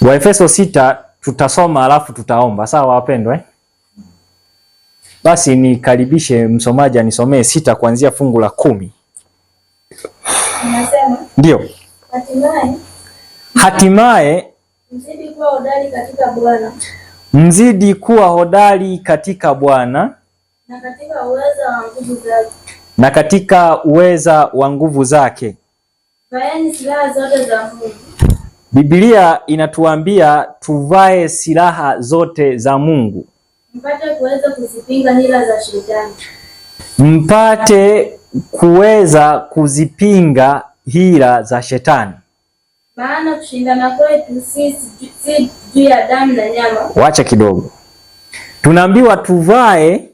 Waefeso 6 tutasoma alafu tutaomba. Sawa wapendwa, eh? Basi nikaribishe msomaji anisomee 6 kuanzia fungu la 10. Nasema, ndio. Hatimaye, hatimaye mzidi kuwa hodari katika Bwana. Mzidi kuwa hodari katika Bwana na katika uweza wa nguvu zake. Na katika uweza wa nguvu zake. Vaeni silaha zote za Mungu. Biblia inatuambia tuvae silaha zote za Mungu. Mpate kuweza kuzipinga hila za shetani. Mpate kuweza kuzipinga hila za shetani. Maana kushindana kwetu si juu ya damu na nyama. Wacha kidogo. Tunaambiwa tuvae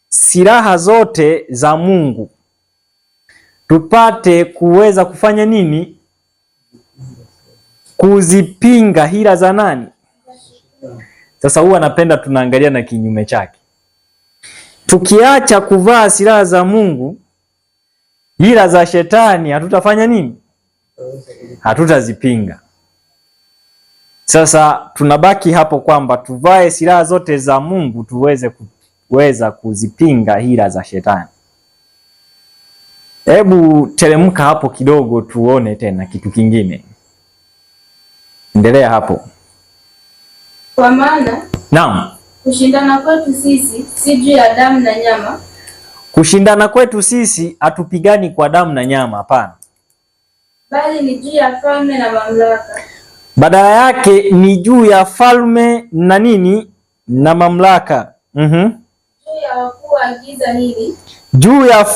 silaha zote za Mungu tupate kuweza kufanya nini? Kuzipinga hila za nani? Sasa huwa napenda tunaangalia na kinyume chake. Tukiacha kuvaa silaha za Mungu, hila za shetani hatutafanya nini? Hatutazipinga. Sasa tunabaki hapo kwamba tuvae silaha zote za Mungu tuweze kuweza kuzipinga hila za shetani. Hebu teremka hapo kidogo tuone tena kitu kingine. Endelea hapo. Kwa maana naam, kushindana kwetu sisi si juu ya damu na nyama. Kushindana kwetu sisi hatupigani kwa damu na nyama, hapana. Bali ni juu ya falme na mamlaka. Badala yake ni juu ya falme na nini? Na mamlaka. Juu ya wakuu wa giza hili. Juu ya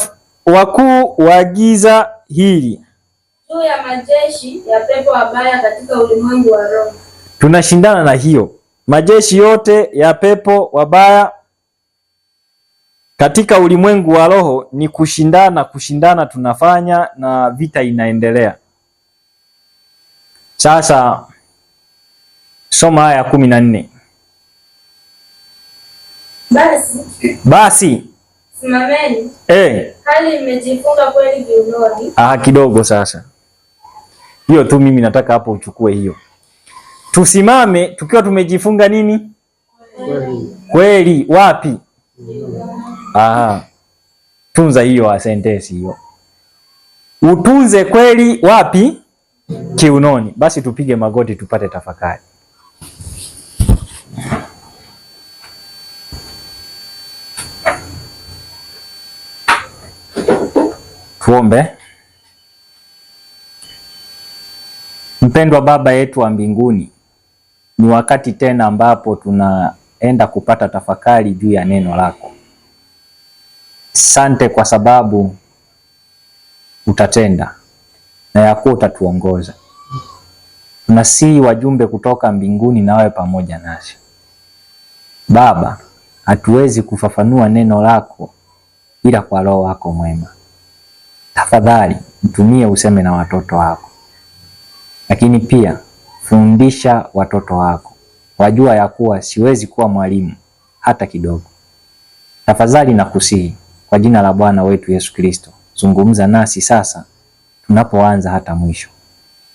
wakuu wa giza hili. Juu ya majeshi ya pepo wabaya katika ulimwengu wa roho. Tunashindana na hiyo majeshi yote ya pepo wabaya katika ulimwengu wa roho. Ni kushindana, kushindana tunafanya na vita inaendelea. Sasa soma aya 14. Basi simameni. Hali mmejifunga kweli viunoni. Kidogo sasa. Hiyo tu mimi nataka hapo uchukue hiyo. Tusimame tukiwa tumejifunga nini? Kweli. Kweli wapi? Tunza hiyo sentensi hiyo. Utunze kweli wapi? Kiunoni. Basi tupige magoti tupate tafakari. Tuombe. Mpendwa Baba yetu wa mbinguni, ni wakati tena ambapo tunaenda kupata tafakari juu ya neno lako. Sante kwa sababu utatenda na ya kuwa utatuongoza. Tunasihi wajumbe kutoka mbinguni na wawe pamoja nasi. Baba, hatuwezi kufafanua neno lako ila kwa Roho wako mwema. Tafadhali mtumie useme na watoto wako. Lakini pia fundisha watoto wako. Wajua ya kuwa siwezi kuwa mwalimu hata kidogo. Tafadhali nakusihi kwa jina la Bwana wetu Yesu Kristo, zungumza nasi sasa tunapoanza hata mwisho.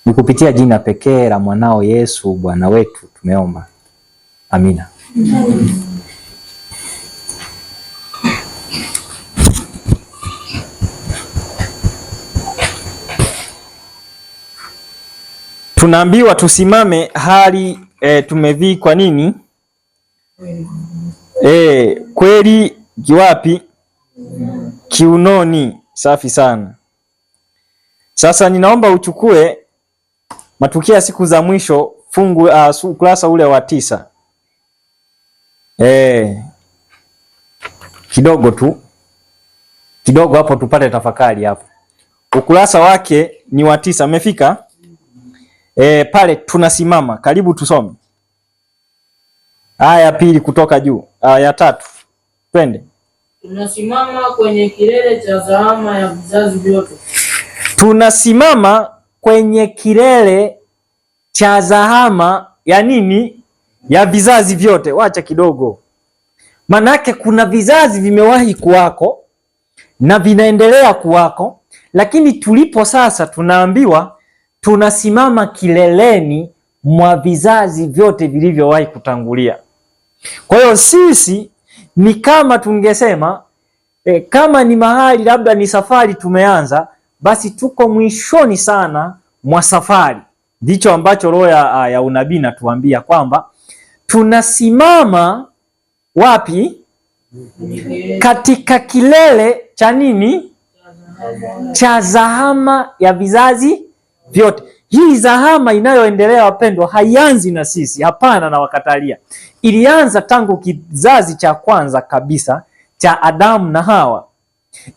Ni kupitia jina pekee la mwanao Yesu Bwana wetu tumeomba. Amina. Tunaambiwa tusimame hali tumevikwa nini? Kweli kiwapi? Kiunoni. Safi sana. Sasa ninaomba uchukue Matukio ya siku za mwisho fungu ukurasa ule wa 9. Kidogo tu. Kidogo hapo tupate tafakari hapo. Ukurasa wake ni wa 9. Umefika? Pale tunasimama. Karibu tusome. Aya ya 2 kutoka juu. Aya ya 3. Twende. Tunasimama kwenye kilele cha zama ya vizazi vyote. Tunasimama kwenye kilele cha zahama ya nini? Ya vizazi vyote. Wacha kidogo. Manake kuna vizazi vimewahi kuwako na vinaendelea kuwako, lakini tulipo sasa tunaambiwa tunasimama kileleni mwa vizazi vyote vilivyowahi kutangulia. Kwa hiyo sisi ni kama tungesema kama ni mahali labda ni safari tumeanza, basi tuko mwishoni sana mwa safari. Ndicho ambacho roho ya unabii inatuambia kwamba tunasimama wapi? Katika kilele cha nini? Cha zahama ya vizazi vyote. Hii zahama inayoendelea wapendwa, haianzi na sisi, hapana, na wakatalia. Ilianza tangu kizazi cha kwanza kabisa cha Adamu na Hawa,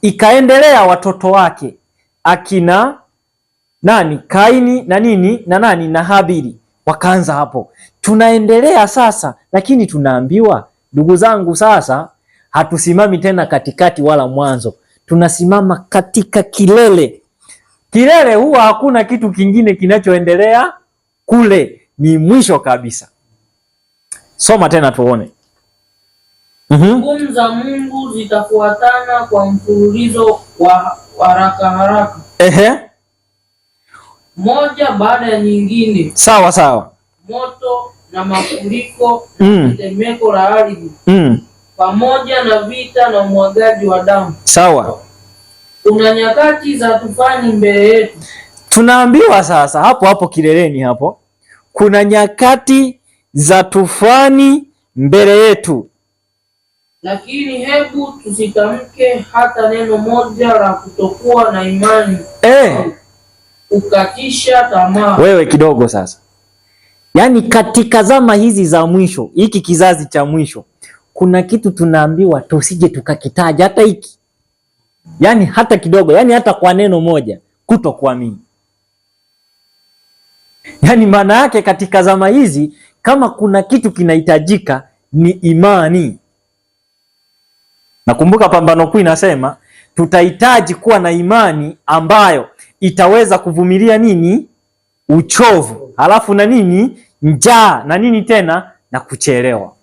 ikaendelea watoto wake akina nani, Kaini na nini na nani na Habili, wakaanza hapo. Tunaendelea sasa, lakini tunaambiwa ndugu zangu, sasa hatusimami tena katikati wala mwanzo, tunasimama katika kilele. Kilele huwa hakuna kitu kingine kinachoendelea kule, ni mwisho kabisa. Soma tena tuone. Hukumu za Mungu zitafuatana kwa mfululizo wa haraka haraka. Ehe. Moja baada ya nyingine. Sawa sawa. Moto na mafuriko na tetemeko la ardhi. Pamoja na vita na umwagaji wa damu. Sawa. Kuna nyakati za tufani mbele yetu. Tunaambiwa sasa hapo hapo kileleni hapo, kuna nyakati za tufani mbele yetu. Lakini hebu tusitamke hata neno moja la kutokuwa na imani. Kukatisha tamaa. Wewe kidogo sasa. Yaani katika zama hizi za mwisho, hiki kizazi cha mwisho, kuna kitu tunaambiwa tusije tukakitaja hata hiki. Yaani hata kidogo, yaani hata kwa neno moja, kutokuamini. Yaani maana yake katika zama hizi kama kuna kitu kinahitajika ni imani. Nakumbuka Pambano Kuu inasema tutahitaji kuwa na imani ambayo itaweza kuvumilia nini? Uchovu, halafu na nini? Njaa, na nini tena? Na kuchelewa.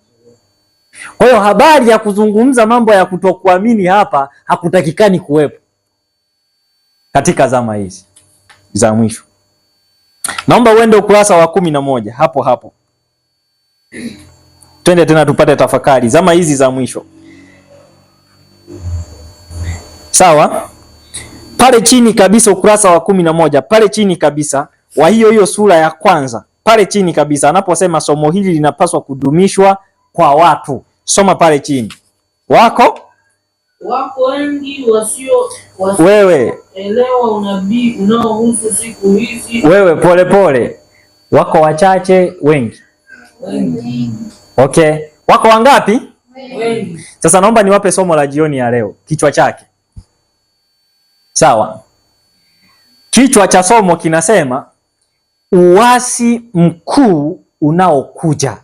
Kwa hiyo habari ya kuzungumza mambo ya kutokuamini hapa hakutakikani kuwepo katika zama hizi za mwisho. Naomba uende ukurasa wa 11 hapo hapo. Twende tena tupate tafakari zama hizi za mwisho. Sawa? Pale chini kabisa ukurasa wa 11, pale chini kabisa wa hiyo hiyo sura ya kwanza, pale chini kabisa anaposema somo hili linapaswa kudumishwa kwa watu. Soma pale chini. Wako wengi wasio wewe elewa unabii unaohusu siku hizi. Wewe pole pole. Wako wachache, wengi. Wengi. Okay. Wako wangapi? Wengi. Sasa naomba niwape somo la jioni ya leo, kichwa chake. Sawa. Kichwa cha somo kinasema uasi mkuu unaokuja.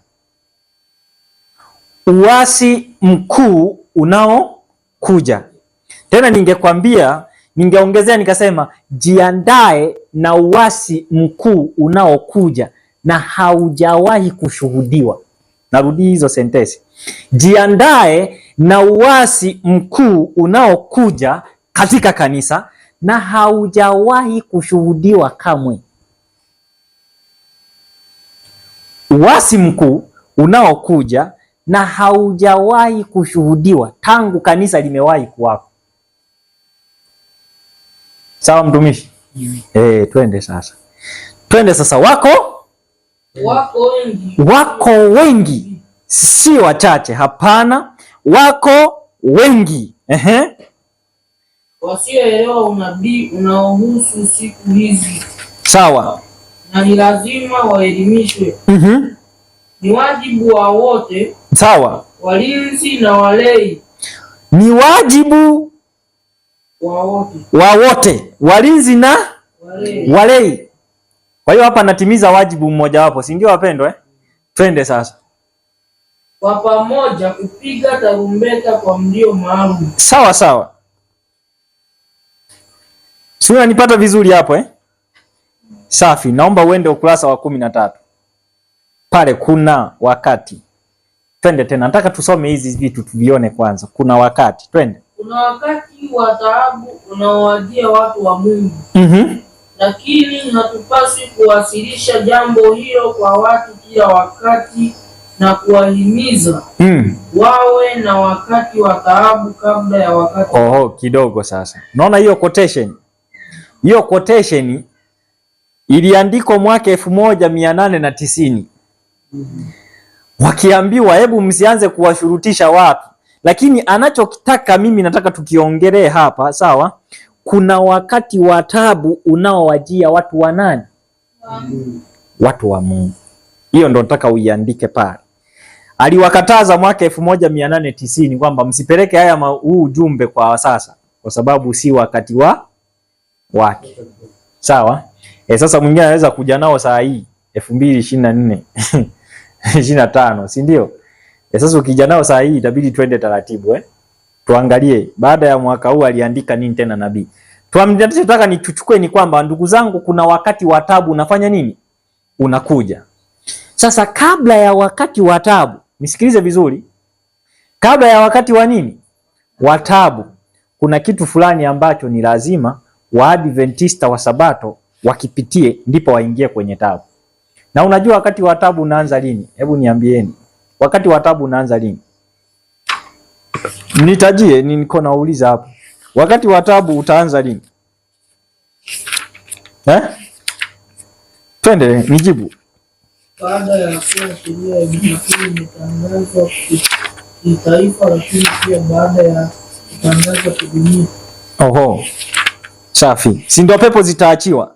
Uasi mkuu unaokuja. Tena ningekwambia, ningeongezea nikasema jiandae na uasi mkuu unaokuja na haujawahi kushuhudiwa. Narudi hizo sentensi. Jiandae na uasi mkuu unaokuja katika kanisa na haujawahi kushuhudiwa kamwe. Uasi mkuu unaokuja na haujawahi kushuhudiwa tangu kanisa limewahi kuwapo. Sawa mtumishi? Twende sasa. Twende sasa. Wako wengi. Wako wengi, si wachache, hapana. Wako wengi. Ehe. Wasioelewa unabii unaohusu siku hizi. Sawa. Na ni lazima waelimishwe. Ni wajibu wa wote. Sawa. Walinzi na walei. Ni wajibu wa wote. Wa wote. Walinzi na walei. Walei. Kwa hiyo hapa natimiza wajibu mmoja wapo, si ndio wapendwa eh? Twende sasa. Kwa pamoja kupiga tarumbeta kwa mlio maalum. Sawa sawa. Si unanipata vizuri hapo eh? Safi, naomba uende ukurasa wa 13. Pale kuna wakati. Twende tena, nataka tusome hizi vitu tuvione kwanza. Kuna wakati, twende. Kuna wakati wa taabu unaowajia watu wa Mungu. Lakini hatupaswi kuwasilisha jambo hilo kwa watu kila wakati na kuwahimiza wawe na wakati wa taabu kabla ya wakati. Oho, kidogo sasa. Naona hiyo quotation. Hiyo quotation iliandikwa mwaka 1890. Wakiambiwa hebu msianze kuwashurutisha watu, lakini anachokitaka mimi nataka tukiongelee hapa, sawa? Kuna wakati wa taabu unaowajia watu wa nani? Watu wa Mungu. Hiyo ndo nataka uiandike pale. Aliwakataza mwaka 1890 kwamba msipeleke haya huu ujumbe kwa sasa, kwa sababu si wakati wa wake. Sawa? Sasa mwingine anaweza kuja nao saa hii 2024 25, si ndio? Sasa ukija nao saa hii itabidi twende taratibu Tuangalie baada ya mwaka huu aliandika nini tena nabii. Tunachotaka nichuchukue ni kwamba ndugu zangu, kuna wakati wa taabu unafanya nini? Unakuja. Sasa kabla ya wakati wa taabu, nisikilize vizuri. Kabla ya wakati wa nini? Wa taabu, kuna kitu fulani ambacho ni lazima Waadventista wa Sabato wakipitie ndipo waingie kwenye taabu. Na unajua wakati wa taabu unaanza lini? Hebu niambieni. Wakati wa taabu unaanza lini? Nitajie, niko nauliza hapo. Wakati wa taabu utaanza lini? Twende nijibu. Baada ya kuwa sheria ya Jumapili imetangazwa kitaifa, lakini pia baada ya kutangazwa kidunia. Oho. Safi. Si ndio pepo zitaachiwa?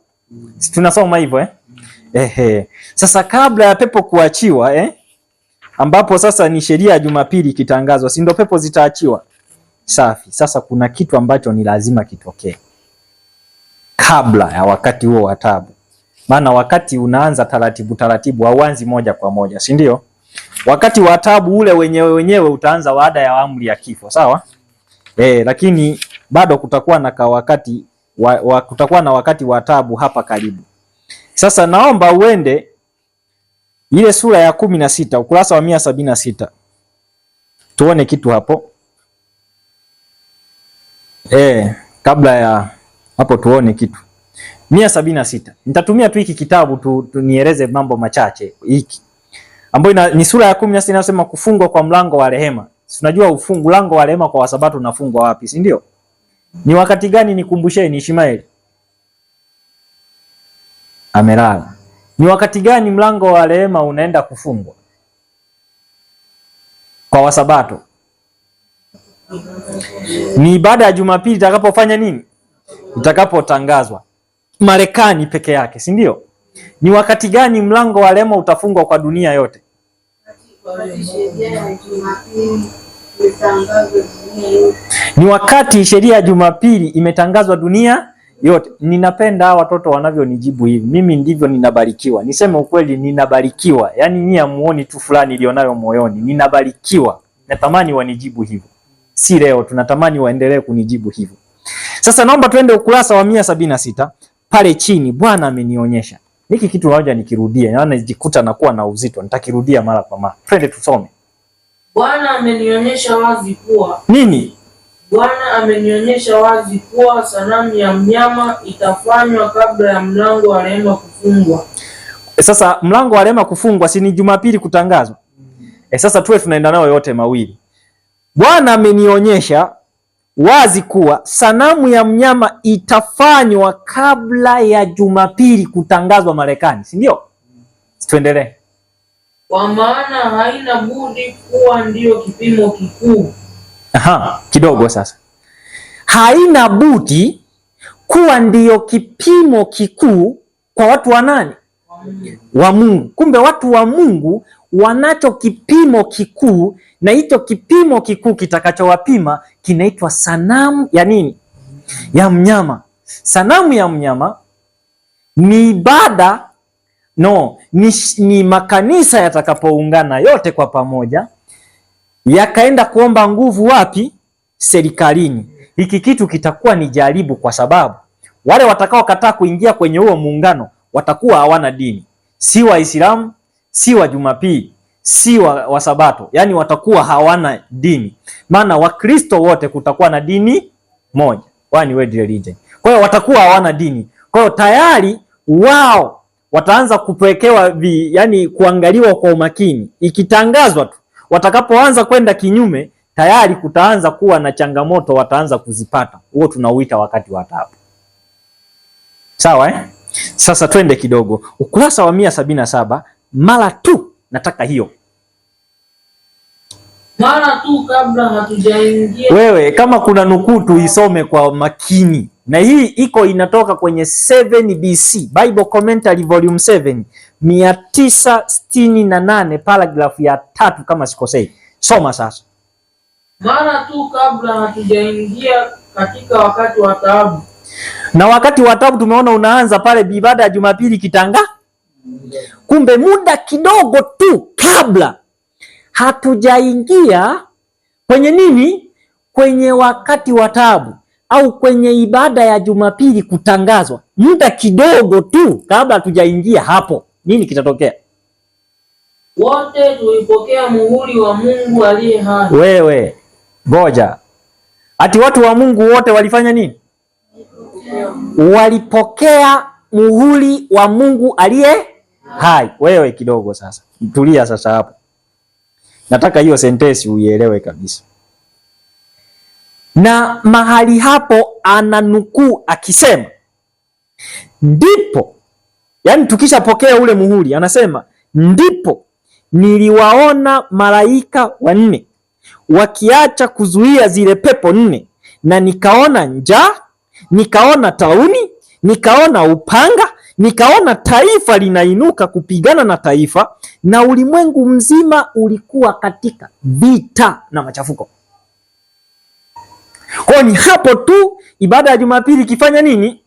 Si tunasoma hivyo Ehe. Sasa kabla ya pepo kuachiwa ambapo sasa ni sheria ya Jumapili ikitangazwa, si ndio pepo zitaachiwa? Safi. Sasa kuna kitu ambacho ni lazima kitokee kabla ya wakati huo wa taabu. Maana wakati unaanza taratibu taratibu, hauanzi moja kwa moja, si ndio? Wakati wa taabu ule wenyewe wenyewe utaanza baada ya amri ya kifo, sawa? Lakini bado kutakuwa na wakati kutakuwa na wakati wa taabu hapa karibu. Sasa naomba uende ile sura ya 16 ukurasa wa 176. Tuone kitu hapo. Kabla ya hapo tuone kitu. 176. Nitatumia tu hiki kitabu tu nieleze mambo machache hiki. Ambayo ni sura ya 16 inasema kufungwa kwa mlango wa rehema. Si unajua ufungu mlango wa rehema kwa Wasabato unafungwa wapi, si ndio? Ni wakati gani? Nikumbusheni Ishmaeli. Amelala. Ni wakati gani mlango wa rehema unaenda kufungwa kwa Wasabato? Ni ibada ya Jumapili itakapofanya nini? Itakapotangazwa Marekani peke yake, si ndio? Ni wakati gani mlango wa rehema utafungwa kwa dunia yote? Ni wakati sheria ya Jumapili imetangazwa dunia yote. Ninapenda watoto wanavyonijibu hivi. Mimi ndivyo ninabarikiwa. Niseme ukweli, ninabarikiwa. Yaani nyinyi hamuoni tu fulani ilionayo moyoni. Ninabarikiwa. Natamani wanijibu hivyo. Si leo, tunatamani waendelee kunijibu hivyo. Sasa naomba twende ukurasa wa 176 pale chini. Bwana amenionyesha. Hiki kitu naoja nikirudia, naona nijikuta nakuwa na uzito, nitakirudia mara kwa mara. Twende tusome. Bwana amenionyesha wazi kuwa nini? Bwana amenionyesha wazi kuwa sanamu ya mnyama itafanywa kabla ya mlango wa rehema kufungwa. Sasa mlango wa rehema kufungwa si ni Jumapili kutangazwa? Sasa tuwe tunaenda nayo yote mawili. Bwana amenionyesha wazi kuwa sanamu ya mnyama itafanywa kabla ya Jumapili kutangazwa Marekani, si ndio? Tuendelee. Kwa maana haina budi kuwa ndiyo kipimo kikuu. Aha, kidogo sasa. Haina budi kuwa ndiyo kipimo kikuu kwa watu wa nani? Wa Mungu. Kumbe watu wa Mungu wanacho kipimo kikuu, na hicho kipimo kikuu kitakachowapima kinaitwa sanamu ya nini? Ya mnyama. Sanamu ya mnyama ni ibada, no, ni makanisa yatakapoungana yote kwa pamoja yakaenda kuomba nguvu wapi? Serikalini. Hiki kitu kitakuwa ni jaribu, kwa sababu wale watakaokataa kuingia kwenye huo muungano watakuwa hawana dini, si Waislamu, si wa Jumapili, si wa Sabato, yani watakuwa hawana dini. Maana Wakristo wote kutakuwa na dini moja, one world religion. Kwa hiyo watakuwa hawana dini. Kwa hiyo tayari wao wataanza kupekewa yani kuangaliwa kwa umakini. Ikitangazwa tu, watakapoanza kwenda kinyume, tayari kutaanza kuwa na changamoto, wataanza kuzipata. Huo tunauita wakati wa taabu. Sawa eh? Sasa twende kidogo ukurasa wa 177 mara tu nataka hiyo. Mara tu kabla hatujaingia. Wewe kama kuna nukuu tuisome kwa makini, na hii iko inatoka kwenye 7BC Bible Commentary Volume 7 968 paragraph ya 3 kama sikosei. Soma sasa. Mara tu kabla hatujaingia katika wakati wa taabu. Na wakati wa taabu tumeona unaanza pale ibada ya Jumapili kitanga. Kumbe muda kidogo tu kabla hatujaingia kwenye nini? Kwenye wakati wa taabu au kwenye ibada ya Jumapili kutangazwa, muda kidogo tu kabla hatujaingia hapo, nini kitatokea? Wote tulipokea muhuri wa Mungu aliye hai. Wewe ngoja, ati watu wa Mungu wote walifanya nini? Walipokea muhuri wa Mungu aliye hai. Wewe kidogo sasa, tulia sasa hapo. Nataka hiyo sentensi uielewe kabisa. Na mahali hapo ananukuu akisema, ndipo, yani tukishapokea ule muhuri, anasema ndipo niliwaona malaika wanne wakiacha kuzuia zile pepo nne, na nikaona njaa, nikaona tauni, nikaona upanga, nikaona taifa linainuka kupigana na taifa, na ulimwengu mzima ulikuwa katika vita na machafuko. Kwa ni hapo tu ibada ya Jumapili ikifanya nini?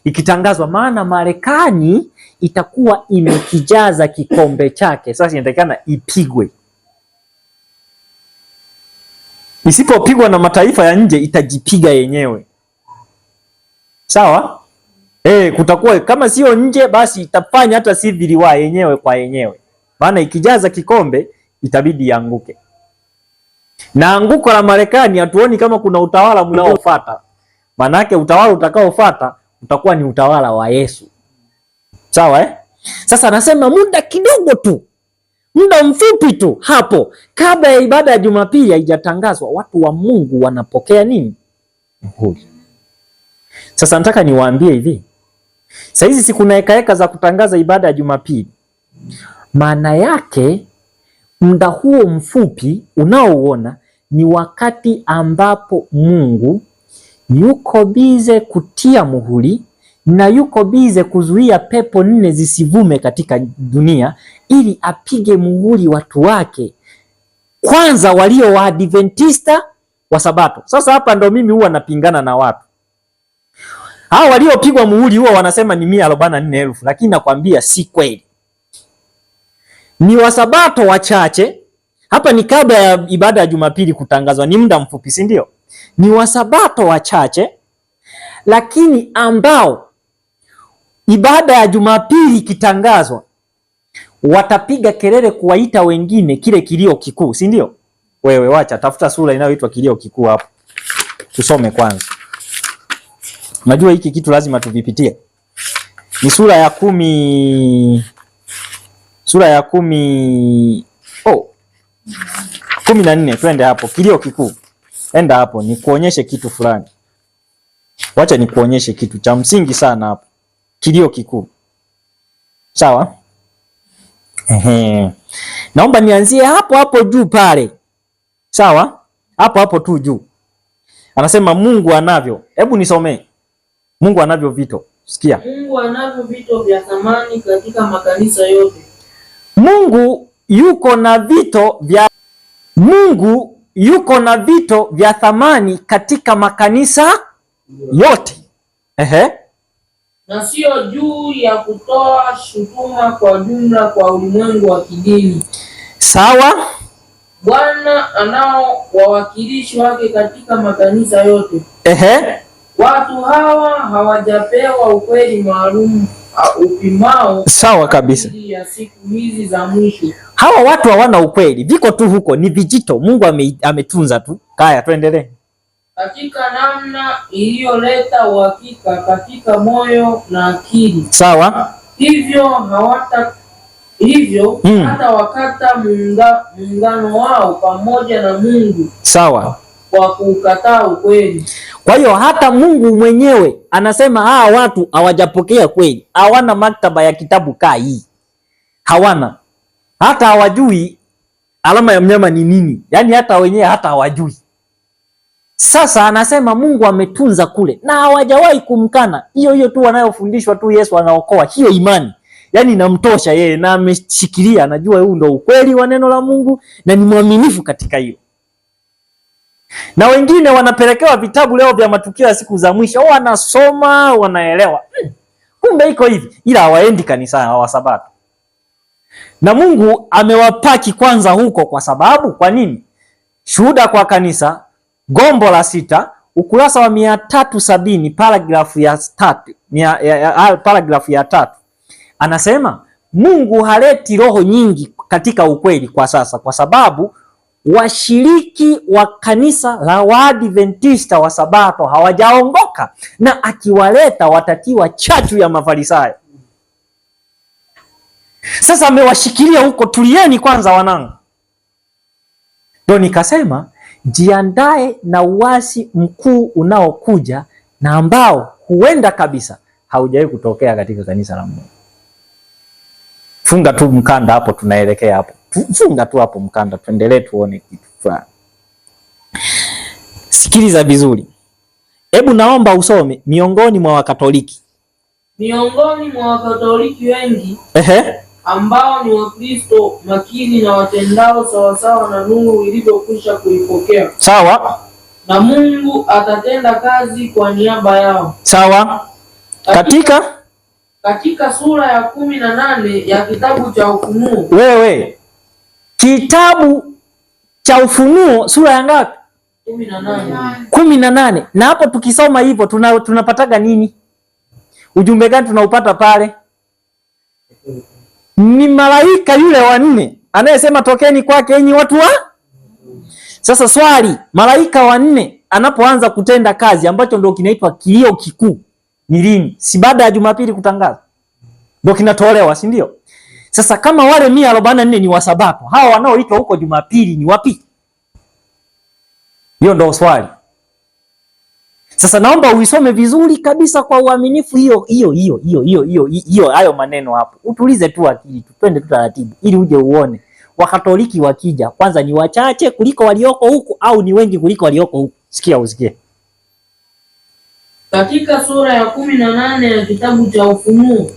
Ikitangazwa, maana Marekani itakuwa imekijaza kikombe chake. Sasa inatakikana ipigwe. Isipopigwa na mataifa ya nje itajipiga yenyewe. Sawa? Kutakuwa kama sio nje basi itafanya hata civil war yenyewe kwa yenyewe. Maana ikijaza kikombe itabidi ianguke. Na anguko la Marekani hatuoni kama kuna utawala mnaofuata. Manake utawala utakaofuata utakuwa ni utawala wa Yesu. Sawa eh? Sasa nasema muda kidogo tu, muda mfupi tu hapo kabla ya ibada ya Jumapili haijatangazwa, watu wa Mungu wanapokea nini? Muhuri. Sasa nataka niwaambie hivi. Sasa hizi si kuna heka za kutangaza ibada ya Jumapili. Maana yake muda huo mfupi unaouona ni wakati ambapo Mungu yuko bize kutia muhuri na yuko bize kuzuia pepo nne zisivume katika dunia ili apige muhuri watu wake, kwanza walio Waadventista wa Sabato. Sasa hapa ndo mimi huwa napingana na watu hao waliopigwa muhuri, huwa wanasema ni 144,000, lakini nakwambia si kweli. Ni Wasabato wachache. Hapa ni kabla ya ibada ya Jumapili kutangazwa, ni muda mfupi, si ndio? Ni Wasabato wachache, lakini ambao ibada ya Jumapili ikitangazwa watapiga kelele kuwaita wengine kile kilio kikuu, si ndio? Wewe wacha, tafuta sura inayoitwa kilio kikuu hapo, tusome kwanza. Unajua hiki kitu lazima tuvipitie. Ni sura ya 10, sura ya 14. Twende hapo kilio kikuu. Enda hapo nikuonyeshe kitu fulani. Wacha nikuonyeshe kitu cha msingi sana hapo. Kilio kikuu. Sawa? Ehe. Naomba nianzie hapo hapo juu pale. Sawa? Hapo hapo tu juu. Anasema Mungu anavyo. Hebu nisomee. Mungu anavyo vito. Sikia. Mungu anavyo vito vya thamani katika makanisa yote. Mungu yuko na vito vya Mungu yuko na vito vya thamani katika makanisa yote. Ehe. Na sio juu ya kutoa shutuma kwa jumla kwa ulimwengu wa kidini. Sawa? Bwana anao wawakilishi wake katika makanisa yote. Ehe. Watu hawa hawajapewa ukweli maalum upimao. Sawa kabisa. Ya siku hizi za mwisho. Hawa watu hawana ukweli, viko tu huko, ni vijito. Mungu ametunza tu. Kaya, tuendelee. Katika namna iliyoleta uhakika katika moyo na akili. Sawa. Hivyo hata wakata muungano wao pamoja na Mungu. Sawa. Kwa kukataa ukweli. Kwa hiyo hata Mungu mwenyewe anasema hawa watu hawajapokea kweli, hawana maktaba ya kitabu kaa hii. Hawana. Hata hawajui alama ya mnyama ni nini. Yaani hata wenyewe hata hawajui. Sasa anasema Mungu ametunza kule na hawajawahi kumkana. Hiyo hiyo tu wanayofundishwa tu Yesu anaokoa, hiyo imani. Yaani inamtosha yeye na ameshikilia, anajua huu ndio ukweli wa neno la Mungu na ni mwaminifu katika hiyo. Na wengine wanapelekewa vitabu leo vya matukio ya siku za mwisho, wanasoma, wanaelewa. Kumbe iko hivi, ila hawaendi kanisa, hawasabato. Na Mungu amewapaki kwanza huko kwa sababu, kwa nini? Shuhuda kwa Kanisa, gombo la 6, ukurasa wa 370, paragrafu ya 3, paragrafu ya 3. Anasema Mungu haleti roho nyingi katika ukweli kwa sasa kwa sababu washiriki wa kanisa la Waadventista wa Sabato hawajaongoka, na akiwaleta watatiwa chachu ya Mafarisayo. Sasa amewashikilia huko, tulieni kwanza wanangu. Ndio nikasema jiandae na uasi mkuu unaokuja na ambao huenda kabisa haujawahi kutokea katika kanisa la Mungu. Funga tu mkanda hapo, tunaelekea hapo. Funga tu hapo mkanda, tuendelee tuone kitu fulani. Sikiliza vizuri. Hebu naomba usome miongoni mwa Wakatoliki. Miongoni mwa Wakatoliki wengi ambao ni Wakristo makini na watendao sawasawa na nuru ilivyokwisha kuipokea. Sawa. Na Mungu atatenda kazi kwa niaba yao. Sawa. Katika sura ya 18 ya kitabu cha Ufunuo. Wewe, kitabu cha Ufunuo sura ya ngapi? 18. 18. Na hapo tukisoma hivyo tunapataga nini? Ujumbe gani tunaupata pale? Ni malaika yule wa 4 anayesema tokeni kwake enyi watu wa. Sasa swali, malaika wa 4 anapoanza kutenda kazi ambacho ndio kinaitwa kilio kikuu ni lini? Si baada ya Jumapili kutangaza ndio kinatolewa, si ndio? Sasa kama wale 144 ni wasabato, hawa wanaoitwa huko Jumapili ni wapi? Hiyo ndio swali. Sasa naomba uisome vizuri kabisa kwa uaminifu hiyo hiyo hiyo hiyo hiyo hiyo hiyo hayo maneno hapo. Utulize tu akili, twende tu taratibu ili uje uone. Wakatoliki wakija kwanza ni wachache kuliko walioko huku au ni wengi kuliko walioko huku? Sikia usikie. Katika sura ya 18 ya kitabu cha Ufunuo.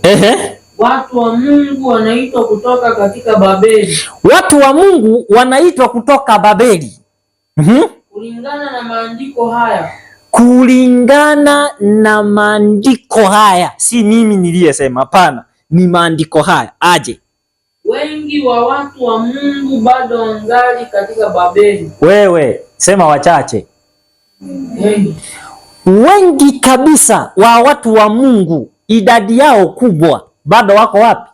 Watu wa Mungu wanaitwa kutoka katika Babeli. Watu wa Mungu wanaitwa kutoka Babeli. Kulingana na maandiko haya. Kulingana na maandiko haya, si mimi niliyesema, hapana, ni maandiko haya. Aje. Wengi wa watu wa Mungu bado wangali katika Babeli. Wewe sema wachache. Wengi. Wengi kabisa wa watu wa Mungu, idadi yao kubwa bado wako wapi?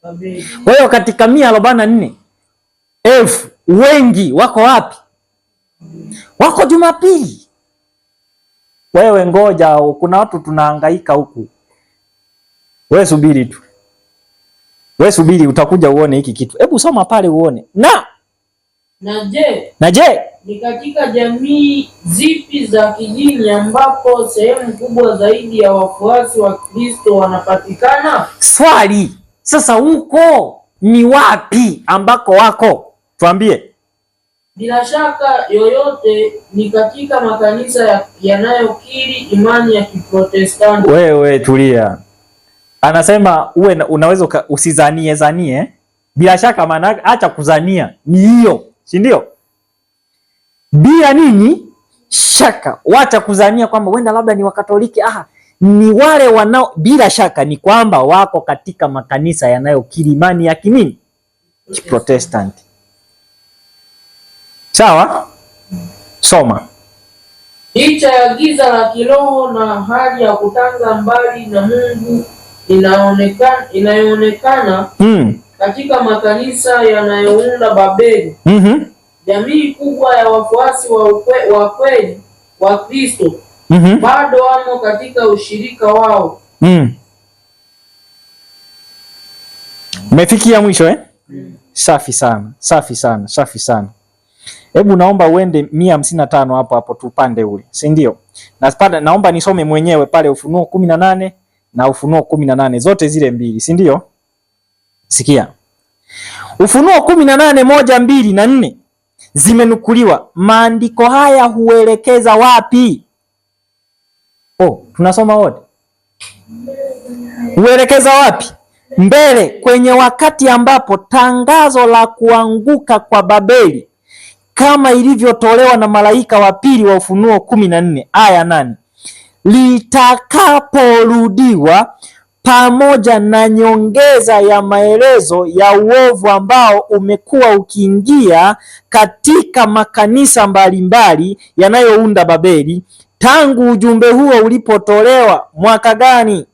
Babeli. Kwa hiyo katika 144,000 wengi wako wapi? Wako Jumapili. Wewe ngoja, kuna watu tunahangaika huku. Wewe subiri tu. Wewe subiri, utakuja uone hiki kitu. Hebu soma pale uone. Na je, ni katika jamii zipi za kidini ambapo sehemu kubwa zaidi ya wafuasi wa Kristo wanapatikana? Swali, sasa huko ni wapi ambako wako? Tuambie. Bila shaka yoyote ni katika makanisa yanayokiri imani ya Kiprotestanti. Wewe tulia. Anasema uwe unaweza usizanie zanie. Bila shaka, maana acha kuzania ni hiyo, si ndio? Bila nini shaka, wacha kuzania kwamba wenda labda ni Wakatoliki. Ni wale wanao, bila shaka ni kwamba wako katika makanisa yanayokiri imani ya kinini? Kiprotestanti. Sawa? Soma. Licha ya giza la kiroho na hali ya kutanga mbali na Mungu inayoonekana katika makanisa yanayounda Babeli, jamii kubwa ya wafuasi wa kweli wa Kristo bado wamo katika ushirika wao. Umefikia mwisho eh? Safi sana, safi sana, safi sana. Hebu naomba uende 155 hapo hapo tupande ule, si ndio? Na naomba nisome mwenyewe pale Ufunuo 18 na Ufunuo 18 zote zile mbili, si ndio? Sikia. Ufunuo 18 1, 2 na 4 zimenukuliwa. Maandiko haya huelekeza wapi? Oh, tunasoma wote. Huelekeza wapi? Mbele kwenye wakati ambapo tangazo la kuanguka kwa Babeli kama ilivyotolewa na malaika wa pili wa Ufunuo 14 aya 8 litakaporudiwa pamoja na nyongeza ya maelezo ya uovu ambao umekuwa ukiingia katika makanisa mbalimbali yanayounda Babeli tangu ujumbe huo ulipotolewa mwaka gani?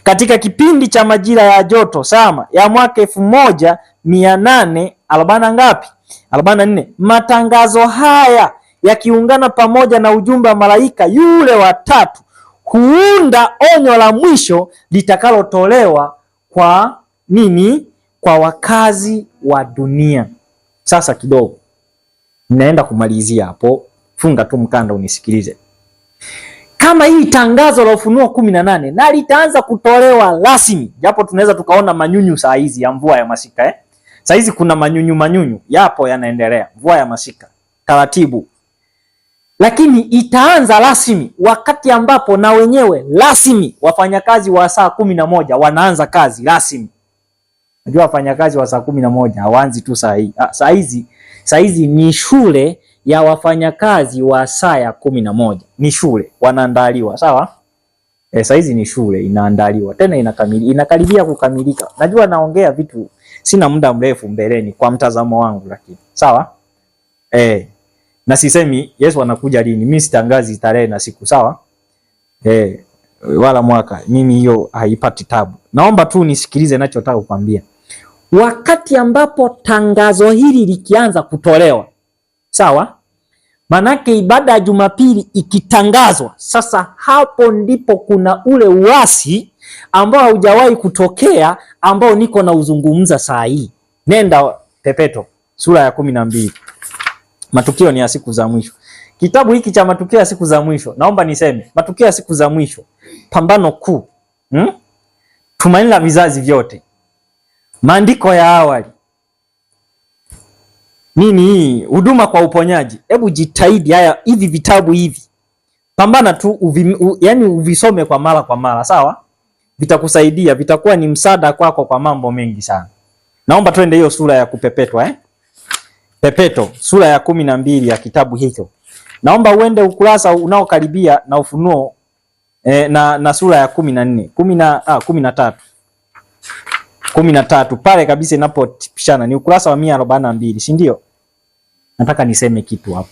Katika kipindi cha majira ya joto sama ya mwaka 1840 ngapi? 44. Matangazo haya yakiungana pamoja na ujumbe wa malaika yule wa tatu huunda onyo la mwisho litakalotolewa kwa nini? Kwa wakazi wa dunia. Sasa kidogo naenda kumalizia hapo, funga tu mkanda unisikilize. Kama hii tangazo la Ufunuo 18 na litaanza kutolewa rasmi, japo tunaweza tukaona manyunyu saa hizi ya mvua ya masika eh? Saa hizi kuna manyunyu manyunyu yapo yanaendelea, mvua ya masika taratibu, lakini itaanza rasmi wakati ambapo na wenyewe rasmi wafanyakazi wa saa 11 wanaanza kazi rasmi. Najua wafanyakazi wa saa 11 hawaanzi tu saa hii. Saa hizi ni shule ya wafanyakazi wa saa ya 11. Ni shule wanaandaliwa, sawa? Saa hizi ni shule inaandaliwa. Tena inakaribia kukamilika. Najua naongea vitu sina muda mrefu mbeleni kwa mtazamo wangu, lakini sawa? Na sisemi Yesu anakuja lini. Mimi sitangazi tarehe na siku, sawa? Wala mwaka. Mimi hiyo haipati tabu. Naomba tu nisikilize ninachotaka kukwambia. Wakati ambapo tangazo hili likianza kutolewa, sawa? Manake ibada ya Jumapili ikitangazwa, sasa hapo ndipo kuna ule uasi ambao haujawahi kutokea ambao niko na uzungumza saa hii. Nenda Pepeto sura ya 12. Matukio ni ya siku za mwisho. Kitabu hiki cha matukio ya siku za mwisho, naomba niseme, matukio ya siku za mwisho, pambano kuu, tumaini la vizazi vyote, maandiko ya awali, nini hii, huduma kwa uponyaji. Hebu jitahidi haya hivi vitabu hivi, pambana tu yani uvisome kwa mara, sawa? Vitakusaidia, vitakuwa ni msaada kwako kwa mambo mengi sana. Naomba twende hiyo sura ya kupepetwa Pepeto sura ya 12 ya kitabu hicho. Naomba uende ukurasa unaokaribia na Ufunuo na sura ya 14, 13. 13 pale kabisa inapopishana ni ukurasa wa 142, si ndio? Nataka niseme kitu hapo.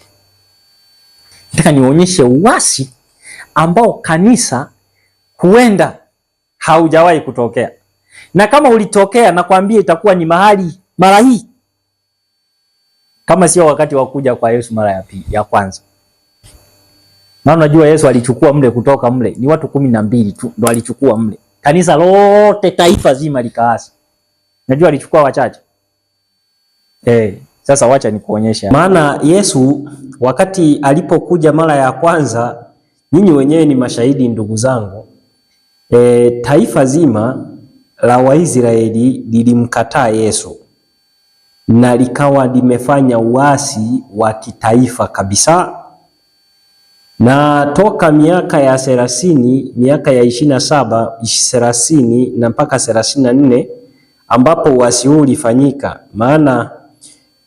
Nataka nionyeshe uasi ambao kanisa huenda haujawahi kutokea. Na kama ulitokea, nakwambia itakuwa ni mahali mara hii, kama sio wakati wa kuja kwa Yesu mara ya pili, ya kwanza. Maana unajua Yesu alichukua mle kutoka mle ni watu 12 tu ndo alichukua mle. Kanisa lote, taifa zima likaasi. Najua alichukua wachache. Sasa wacha nikuonyeshe. Maana Yesu wakati alipokuja mara ya kwanza, nyinyi wenyewe ni mashahidi ndugu zangu. Taifa zima la Waisraeli lilimkataa Yesu na likawa limefanya uasi wa kitaifa kabisa. Na toka miaka ya 30, miaka ya 27, 30 na mpaka 34 ambapo uasi huu ulifanyika. Maana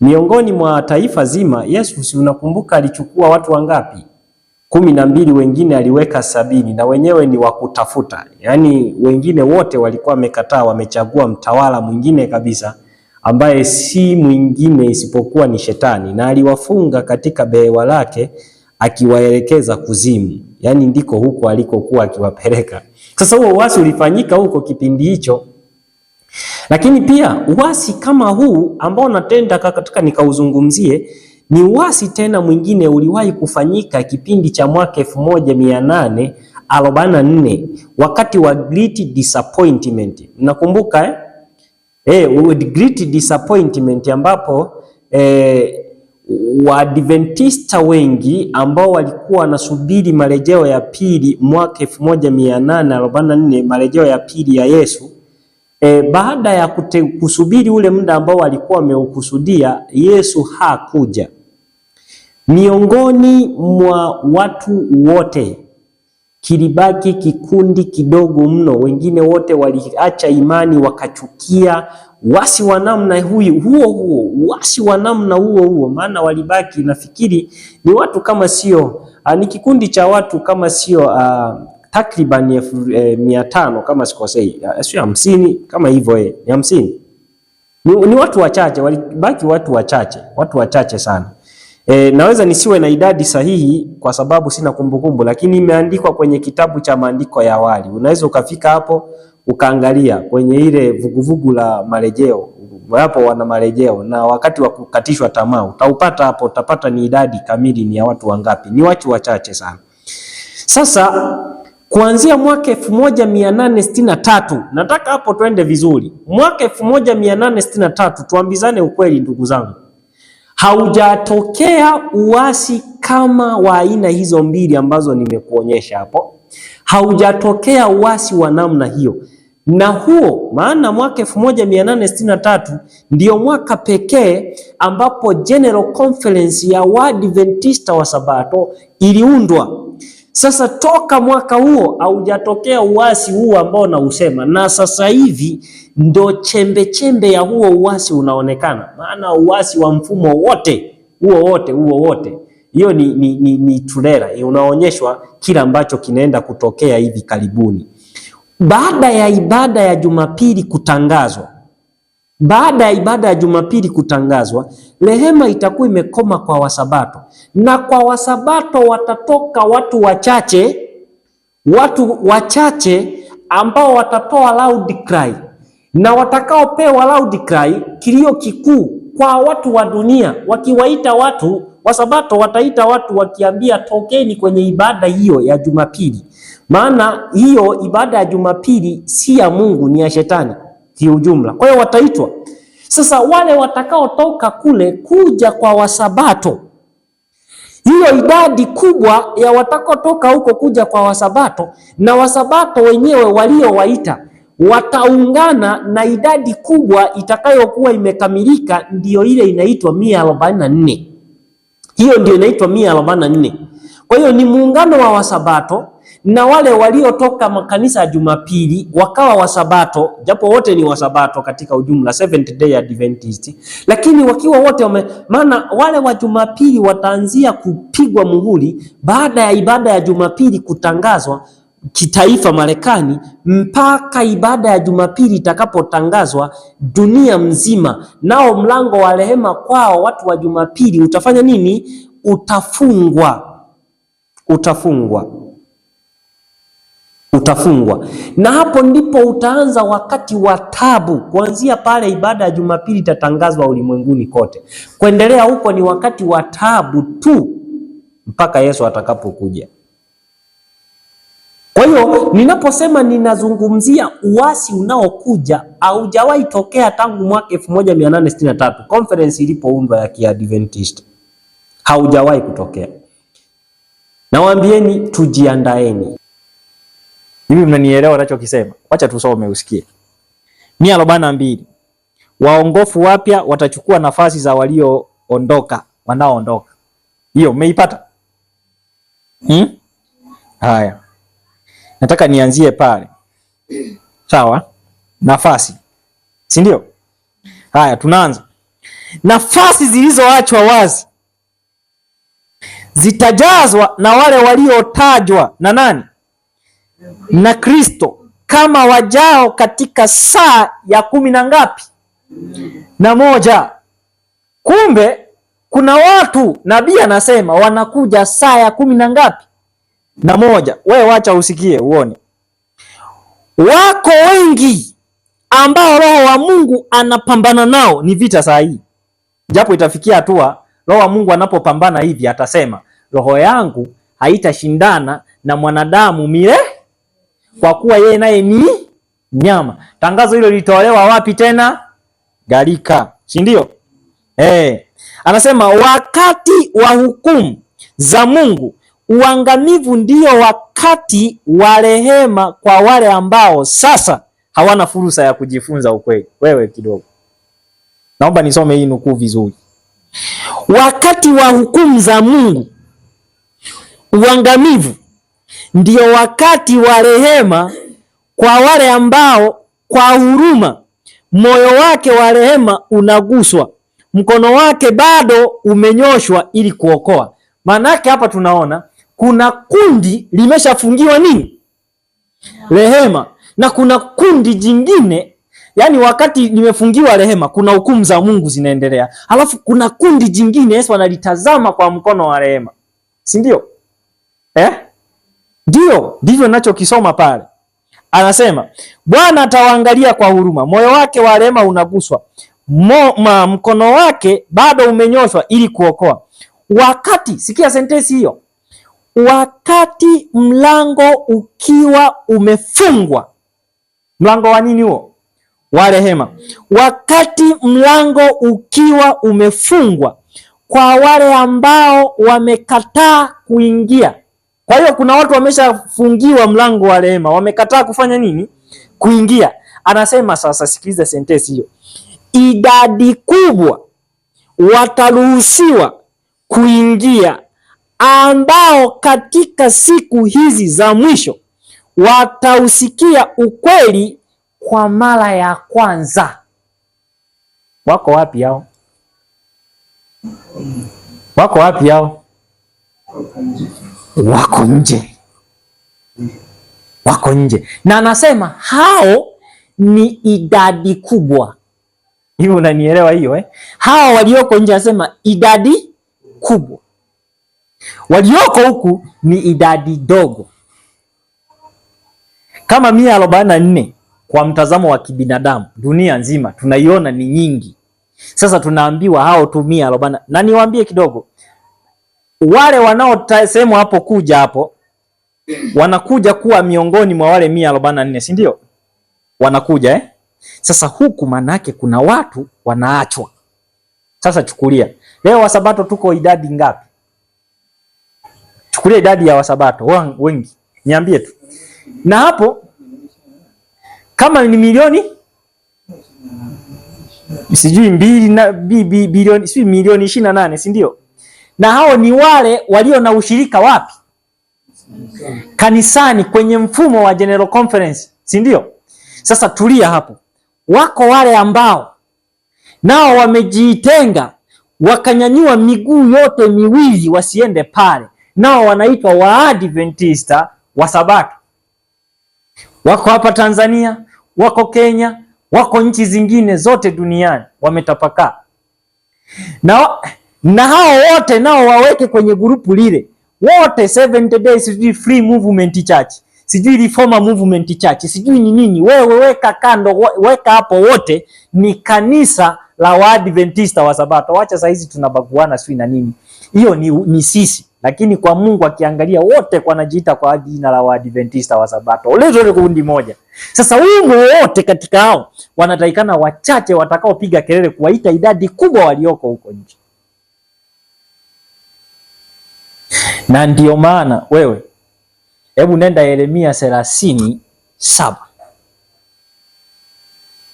miongoni mwa taifa zima Yesu, si unakumbuka alichukua watu wangapi? 12, wengine aliweka 70 na wenyewe ni wakutafuta. Yaani wengine wote walikuwa wamekataa, wamechagua mtawala mwingine kabisa ambaye si mwingine isipokuwa ni Shetani, na aliwafunga katika behewa lake akiwaelekeza kuzimu. Yaani ndiko huko alikokuwa akiwapeleka. Sasa huo uasi ulifanyika huko kipindi hicho. Lakini pia uasi kama huu ambao natenda katika nikauzungumzie Ni uasi tena mwingine uliwahi kufanyika kipindi cha mwaka 1844 wakati wa Great Disappointment. Mnakumbuka eh? Great Disappointment ambapo Waadventista wengi ambao walikuwa wanasubiri marejeo ya pili mwaka 1844, marejeo ya pili ya Yesu. Baada ya kusubiri ule muda ambao walikuwa wameukusudia, Yesu hakuja. Miongoni mwa watu wote kilibaki kikundi kidogo mno, wengine wote waliacha imani wakachukia wasi wa namna huo huo, wasi wa namna huo huo. Maana walibaki, nafikiri ni watu kama sio ni kikundi cha watu kama sio takriban 500 kama sikosei, sio 50 kama hivyo, ni 50. Ni watu wachache, walibaki watu wachache, watu wachache sana. Naweza nisiwe na idadi sahihi kwa sababu sina kumbukumbu, lakini imeandikwa kwenye kitabu cha maandiko ya awali. Unaweza ukafika hapo ukaangalia kwenye ile vuguvugu la marejeo, hapo wana marejeo na wakati wa kukatishwa tamaa utaupata hapo, utapata ni idadi kamili ni ya watu wangapi. Ni watu wachache sana. Sasa kuanzia mwaka 1863, nataka hapo twende vizuri. Mwaka 1863, tuambizane ukweli ndugu zangu, haujatokea uasi kama wa aina hizo mbili ambazo nimekuonyesha hapo. Haujatokea uasi wa namna hiyo. Na huo maana mwaka 1863 ndio mwaka pekee ambapo General Conference ya Waadventista wa Sabato iliundwa. Sasa toka mwaka huo haujatokea uasi huu ambao nausema, na sasa hivi ndo chembe chembe ya huo uasi unaonekana. Maana uasi wa mfumo wote huo wote huo wote, hiyo ni trailer unaonyeshwa kila ambacho kinaenda kutokea hivi karibuni. Baada ya ibada ya Jumapili kutangazwa, baada ya ibada ya Jumapili kutangazwa, rehema itakuwa imekoma kwa Wasabato, na kwa Wasabato watatoka watu wachache, watu wachache ambao watatoa loud cry, na watakaopewa loud cry, kilio kikuu kwa watu wa dunia, wakiwaita watu Wasabato wataita watu wakiambia tokeni kwenye ibada hiyo ya Jumapili, maana hiyo ibada ya Jumapili si ya Mungu, ni ya shetani kiujumla. Kwa hiyo wataitwa. Sasa wale watakaotoka kule kuja kwa Wasabato, hiyo idadi kubwa ya watakaotoka huko kuja kwa Wasabato, na Wasabato wenyewe waliowaita wataungana na idadi kubwa itakayokuwa imekamilika, ndiyo ile inaitwa 144. Hiyo ndio inaitwa 144. Kwa hiyo ni muungano wa Wasabato na wale waliotoka makanisa ya Jumapili wakawa Wasabato, japo wote ni Wasabato katika ujumla, Seventh Day Adventist, lakini wakiwa wote wame, maana wale wa Jumapili wataanzia kupigwa muhuri baada ya ibada ya Jumapili kutangazwa kitaifa Marekani, mpaka ibada ya Jumapili itakapotangazwa dunia mzima, nao mlango wa rehema kwao watu wa Jumapili utafanya nini? Utafungwa, utafungwa, utafungwa. Na hapo ndipo utaanza wakati wa tabu. Kuanzia pale ibada ya Jumapili itatangazwa ulimwenguni kote, kuendelea huko ni wakati wa tabu tu mpaka Yesu atakapokuja. Kwa hiyo ninaposema ninazungumzia uasi unaokuja, haujawahi tokea tangu mwaka 1863 conference ilipoundwa ya Kiadventist, haujawahi kutokea. Nawaambieni, tujiandaeni. Hivi mnanielewa ninachokisema? Wacha tusome usikie. 142 waongofu wapya watachukua nafasi za walioondoka, wanaoondoka. Hiyo mmeipata? Haya, nataka nianzie pale. Sawa? Nafasi, si ndio? Haya, tunaanza. Nafasi zilizoachwa wazi zitajazwa na wale waliotajwa na nani? Na Kristo kama wajao katika saa ya 10 na ngapi? Na 1. Kumbe kuna watu nabii anasema wanakuja saa ya 10 na ngapi? Na 1. Wewe wacha usikie uone. Wako wengi ambao Roho wa Mungu anapambana nao, ni vita saa hii. Japo itafikia hatua Roho wa Mungu anapopambana hivi atasema roho yangu haitashindana na mwanadamu mile, kwa kuwa yeye naye ni nyama. Tangazo hilo lilitolewa wapi tena? Galika, si ndio? Anasema wakati wa hukumu za Mungu, uangamivu ndio wakati wa rehema kwa wale ambao sasa hawana fursa ya kujifunza ukweli. Wewe kidogo, naomba nisome hii nukuu vizuri. Wakati wa hukumu za Mungu, uangamivu ndio wakati wa rehema kwa wale ambao kwa huruma moyo wake wa rehema unaguswa, mkono wake bado umenyoshwa ili kuokoa. Maanake hapa tunaona kuna kundi limeshafungiwa nini? Rehema. Na kuna kundi jingine, yani wakati limefungiwa rehema, kuna hukumu za Mungu zinaendelea. Halafu kuna kundi jingine Yesu analitazama kwa mkono wa rehema. Si ndio? Ndio, ndivyo ninachokisoma pale. Anasema Bwana atawaangalia kwa huruma, moyo wake wa rehema unaguswa, mkono wake bado umenyoshwa ili kuokoa. Wakati, sikia sentensi hiyo, wakati mlango ukiwa umefungwa. Mlango wa nini huo? Wa rehema. Wakati mlango ukiwa umefungwa kwa wale ambao wamekataa kuingia. Kwa hiyo kuna watu wameshafungiwa mlango wa rehema, wamekataa kufanya nini? Kuingia. Anasema sasa, sikiliza sentensi hiyo, idadi kubwa wataruhusiwa kuingia ambao katika siku hizi za mwisho watausikia ukweli kwa mara ya kwanza. Wako wapi hao? Wako wapi hao? Wako nje. Wako nje. Na anasema hao ni idadi kubwa. Hivi unanielewa hiyo eh? Hao walioko nje anasema idadi kubwa. Walioko huku ni idadi dogo. Kama 144 kwa mtazamo wa kibinadamu dunia nzima tunaiona ni nyingi. Sasa tunaambiwa hao tu 140. Na niwaambie kidogo, wale wanaosemwa hapo kuja hapo wanakuja kuwa miongoni mwa wale 144, si ndio? Wanakuja eh? Sasa huku manake kuna watu wanaachwa. Sasa chukulia leo Wasabato tuko idadi ngapi? Chukulia idadi ya Wasabato wengi, niambie tu. Na hapo kama ni milioni sijui mbili na bilioni sijui milioni 28, si ndio? Na hao ni wale walio na ushirika wapi? Kanisani, kwenye mfumo wa General Conference, si ndio? Sasa tulia hapo. Wako wale ambao nao wamejitenga wakanyanyua miguu yote miwili wasiende pale, nao wanaitwa Waadventista wa Sabato. Wako hapa Tanzania, wako Kenya, wako nchi zingine zote duniani, wametapakaa. Na hao wote nao waweke kwenye grupu lile wote, 70 Days sijui Free Movement Church, sijui Reformer Movement Church, sijui ni nini. Wewe weka kando, weka hapo, wote ni kanisa la Waadventista wa Sabato. Wacha saa hizi tunabaguana sijui na nini, hiyo ni sisi, lakini kwa Mungu akiangalia wote wanajiita kwa jina la Waadventista wa Sabato, wote kundi moja. Sasa humo wote katika hao wanatakikana wachache watakaopiga kelele kuwaita idadi kubwa walioko huko nje. Na ndio maana wewe, hebu nenda Yeremia 37.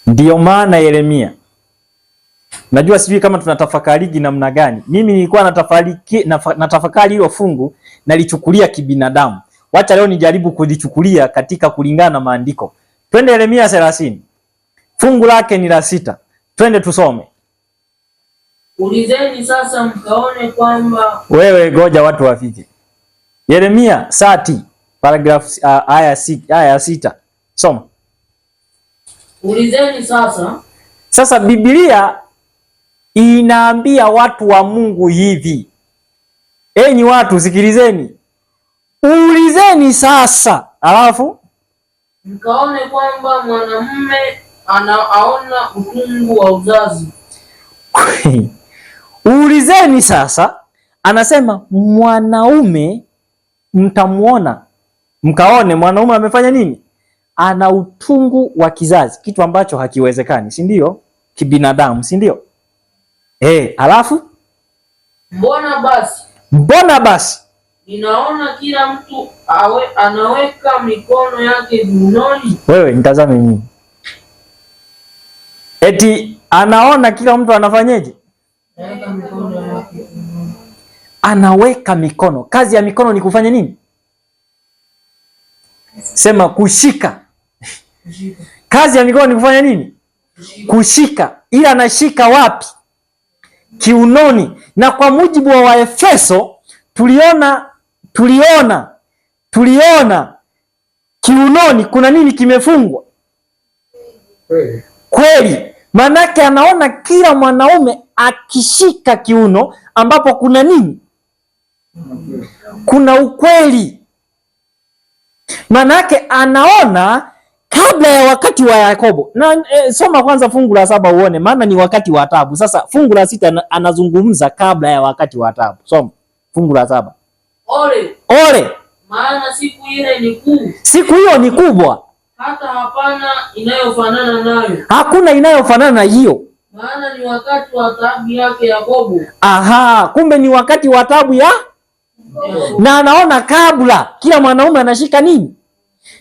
Ndio maana Yeremia, najua sijui kama tunatafakariji namna gani. Mimi nilikuwa natafakari hilo fungu nalichukulia kibinadamu. Wacha leo nijaribu kulichukulia katika kulingana na maandiko. Twende Yeremia 30. Fungu lake ni la 6. Twende tusome. Ulizeni sasa mkaone kwamba. Wewe goja watu wafike. Yeremia 30 paragraph aya 6. Soma. Ulizeni sasa. Sasa Biblia inaambia watu wa Mungu hivi. Enyi watu sikilizeni. Ulizeni sasa. Alafu mkaone kwamba mwanamume anaona utungu wa uzazi. Ulizeni sasa, anasema mwanaume mtamuona, mkaone mwanaume amefanya nini? Ana utungu wa kizazi, kitu ambacho hakiwezekani, si ndio? Kibinadamu, si ndio? Alafu mbona basi ninaona kila mtu anaweka mikono yake kiunoni. Wewe nitazame mimi. Eti anaona kila mtu anafanyeje? Anaweka mikono. Kazi ya mikono ni kufanya nini? Sema kushika. Kazi ya mikono ni kufanya nini? Kushika. Ila anashika wapi? Kiunoni. Na kwa mujibu wa Waefeso tuliona kiunoni kuna nini kimefungwa? Kweli. Manake anaona kila mwanaume akishika kiuno ambapo kuna nini? Kuna ukweli. Manake anaona kabla ya wakati wa Yakobo. Na soma kwanza fungu la 7 uone, maana ni wakati wa taabu. Sasa fungu la 6 anazungumza kabla ya wakati wa taabu. Soma fungu la 7. Ole. Ole. Maana siku ile ni kuu. Siku hiyo ni kubwa. Hata hapana inayofanana nayo. Hakuna inayofanana na hiyo. Maana ni wakati wa taabu yake Yakobo. Aha, kumbe ni wakati wa taabu ya na anaona kabla kila mwanaume anashika nini?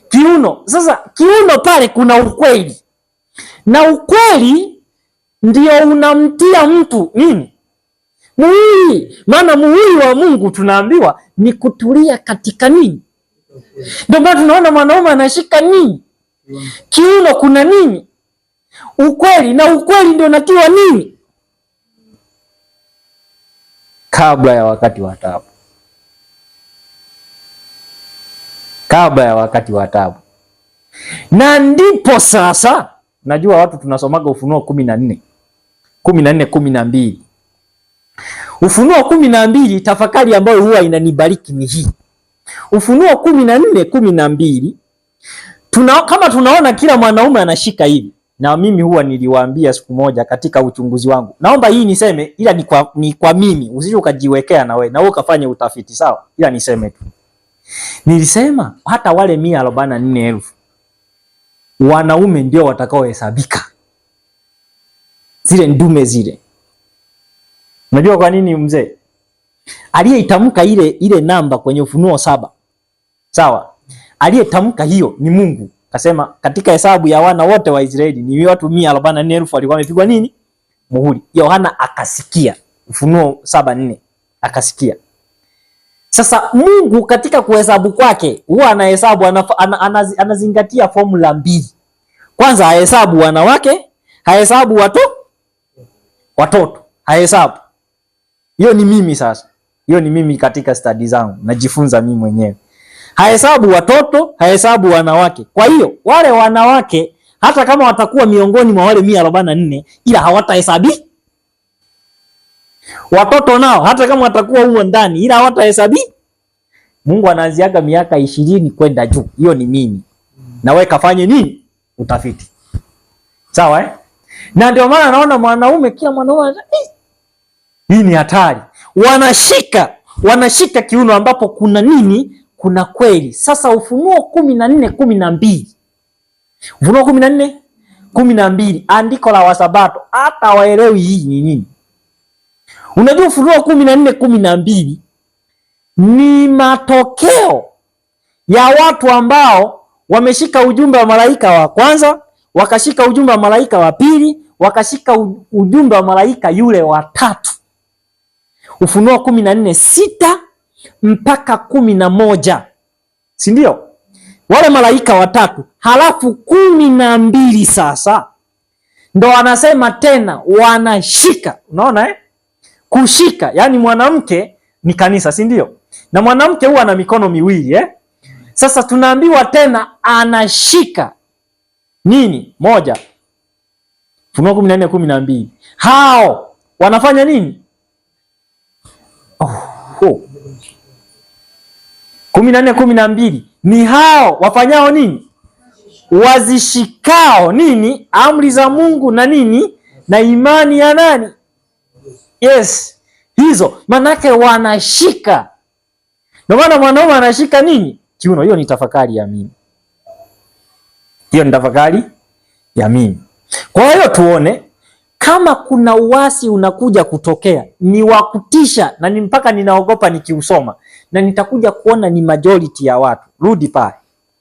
Kiuno. Sasa kiuno pale kuna ukweli. Na ukweli ndio unamtia mtu nini? Muhuri. Maana muhuri wa Mungu tunaambiwa ni kutulia katika nini? Ndio maana tunaona mwanaume anashika nini? Kiuno kuna nini? Ukweli. Na ukweli ndio unatiwa nini? Kabla ya wakati wa taabu. Kabla ya wakati wa taabu. Na ndipo sasa, najua watu tunasomaga Ufunuo 14. 14 12. Ufunuo 12, tafakari ambayo huwa inanibariki ni hii. Ufunuo 14 12, kama tunaona kila mwanaume anashika hivi. Na mimi huwa niliwaambia siku moja katika uchunguzi wangu. Naomba hii niseme, ila ni kwa mimi, usije ukajiwekea na wewe na wewe ukafanye utafiti, sawa? Ila niseme tu. Nilisema hata wale 144,000 wanaume ndio watakaohesabika. Zile ndume zile. Unajua kwa nini mzee? Aliyeitamka ile namba kwenye Ufunuo 7. Sawa? Aliyetamka hiyo ni Mungu. Kasema katika hesabu ya wana wote wa Israeli ni watu 144,000 walikuwa wamepigwa nini? Muhuri. Yohana akasikia. Ufunuo 7:4 akasikia. Sasa Mungu katika kuhesabu kwake huwa anahesabu, anazingatia formula mbili. Kwanza hahesabu wanawake, hahesabu watoto, hahesabu. Hiyo ni mimi sasa. Hiyo ni mimi katika study zangu, najifunza mimi mwenyewe. Hahesabu watoto, hahesabu wanawake. Kwa hiyo wale wanawake hata kama watakuwa miongoni mwa wale 144 ila hawatahesabi. Watoto nao hata kama watakuwa humo ndani ila hawatahesabi. Mungu anaanziaga miaka 20 kwenda juu. Hiyo ni mimi. Na wewe kafanye nini? Utafiti. Sawa eh? Na ndio maana naona mwanaume, kila mwanaume hii ni hatari. Wanashika kiuno ambapo kuna nini? Kuna kweli. Sasa Ufunuo 14:12. Ufunuo 14:12, andiko la Wasabato, hata waelewi hii ni nini. Unajua Ufunuo 14:12 ni matokeo ya watu ambao wameshika ujumbe wa malaika wa kwanza, wakashika ujumbe wa malaika wa pili, wakashika ujumbe wa malaika yule wa tatu. Ufunuo 14:6 mpaka 11. Si ndio? Wale malaika watatu, halafu 12 sasa ndo anasema tena wanashika. Unaona eh? Kushika, yani mwanamke ni kanisa, si ndio? Na mwanamke huwa ana mikono miwili eh? Sasa tunaambiwa tena anashika nini? Moja. Ufunuo 14:12. Hao wanafanya nini? 14:12 ni hao wafanyao nini? Wazishikao nini? Amri za Mungu na nini? Na imani ya nani? Yes, hizo manake wanashika. Ndio maana mwanaume anashika nini? Kiuno. Hiyo ni tafakari ya mimi, hiyo ni tafakari ya mimi. Kwa hiyo tuone kama kuna uasi unakuja kutokea, ni wa kutisha na ni mpaka ninaogopa nikiusoma, na nitakuja kuona ni majority ya watu. Rudi pale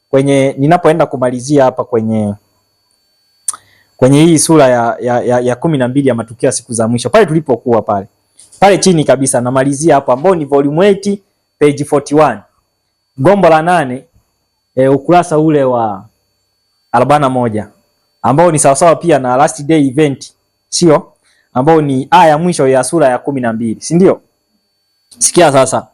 kwenye ninapoenda kumalizia hapa kwenye hii sura ya 12 ya matukio ya siku za mwisho, pale tulipokuwa pale pale chini kabisa, namalizia hapo, ambao ni volume 8 page 41 gombo la 8, ukurasa ule wa 41, ambao ni sawasawa pia na last day event, sio? Ambao ni aya mwisho ya sura ya 12, si ndio? Sikia sasa,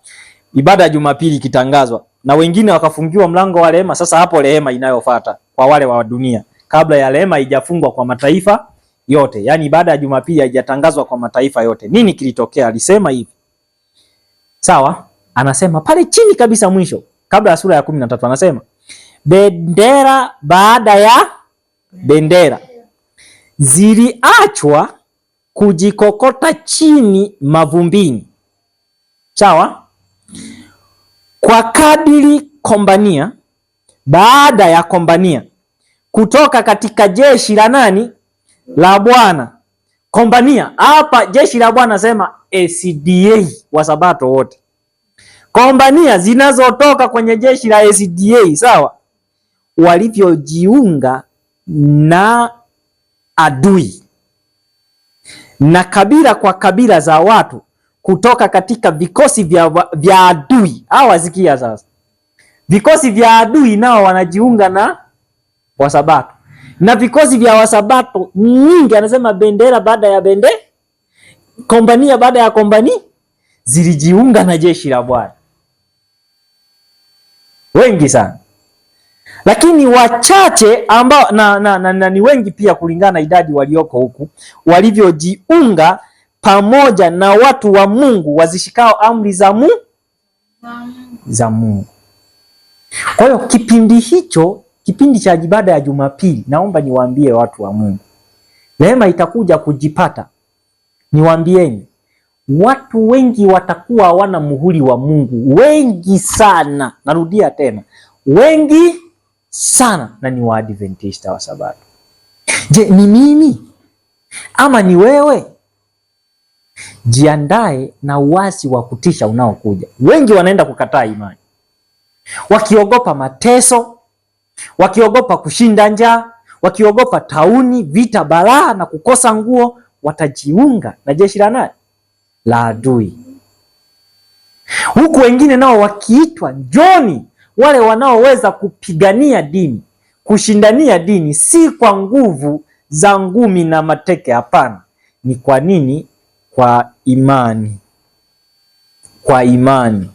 ibada ya Jumapili ikitangazwa na wengine wakafungiwa mlango wa rehema. Sasa hapo rehema inayofuata kwa wale wa dunia, kabla ya rehema haijafungwa kwa mataifa yote, yani ibada ya Jumapili haijatangazwa kwa mataifa yote. Nini kilitokea? Alisema hivi, sawa? Anasema pale chini kabisa mwisho, kabla ya sura ya 13, anasema bendera baada ya bendera ziliachwa kujikokota chini mavumbini, sawa, kwa kadiri kombania baada ya kombania kutoka katika jeshi la nani? La Bwana. Kombania hapa jeshi la Bwana sema SDA wa Sabato wote, kombania zinazotoka kwenye jeshi la SDA, sawa, walivyojiunga na adui na kabila kwa kabila za watu kutoka katika vikosi vya adui. Hawa sikia sasa, vikosi vya adui nao wanajiunga na Wasabato, na vikosi vya Wasabato nyingi, anasema bendera baada ya bendera, kombania baada ya kombani, zilijiunga na jeshi la Bwana, wengi sana. Lakini wachache ambao na ni wengi pia kulingana na idadi walioko huku, walivyojiunga pamoja na watu wa Mungu wazishikao amri za Mungu. Kwa hiyo kipindi hicho, kipindi cha ibada ya Jumapili, naomba niwaambie watu wa Mungu, rehema itakuja kujipata. Niwaambieni, watu wengi watakuwa hawana muhuri wa Mungu, wengi sana. Narudia tena, wengi sana, na ni Waadventista wa Sabato. Je, ni mimi ama ni wewe? Jiandae na uasi wa kutisha unaokuja. Wengi wanaenda kukataa imani, wakiogopa mateso, wakiogopa kushinda njaa, wakiogopa tauni, vita, balaa na kukosa nguo. Watajiunga na jeshi la nani? La adui. Huku wengine nao wakiitwa njoni, wale wanaoweza kupigania dini, kushindania dini, si kwa nguvu za ngumi na mateke, hapana. Ni kwa nini? Kwa imani. Kwa imani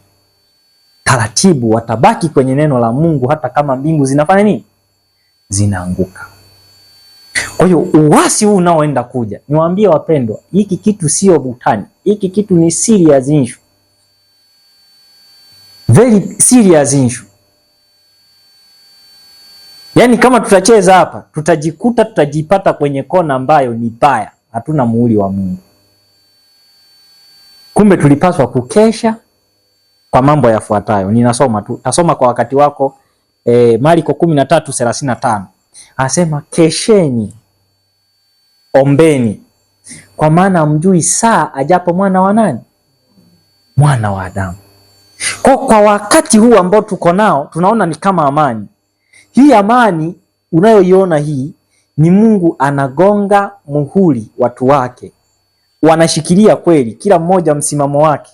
taratibu watabaki kwenye neno la Mungu hata kama mbingu zinafanya nini? Zinaanguka. Kwa hiyo uasi huu unaoenda kuja, niwaambie wapendwa, hiki kitu sio butani, hiki kitu ni serious issue. Very serious issue. Yaani kama tutacheza hapa, tutajikuta tutajipata kwenye kona ambayo ni baya, hatuna muhuri wa Mungu. Kumbe tulipaswa kukesha kwa mambo yafuatayo. Ninasoma tu, tasoma kwa wakati wako. Marko 13:35. Anasema kesheni, ombeni, kwa maana mjui saa ajapo mwana wa nani? Mwana wa Adamu. Kwa wakati huu ambao tuko nao, tunaona ni kama amani. Hii amani unayoiona hii ni Mungu anagonga muhuri watu wake. Wanashikilia kweli, kila mmoja msimamo wake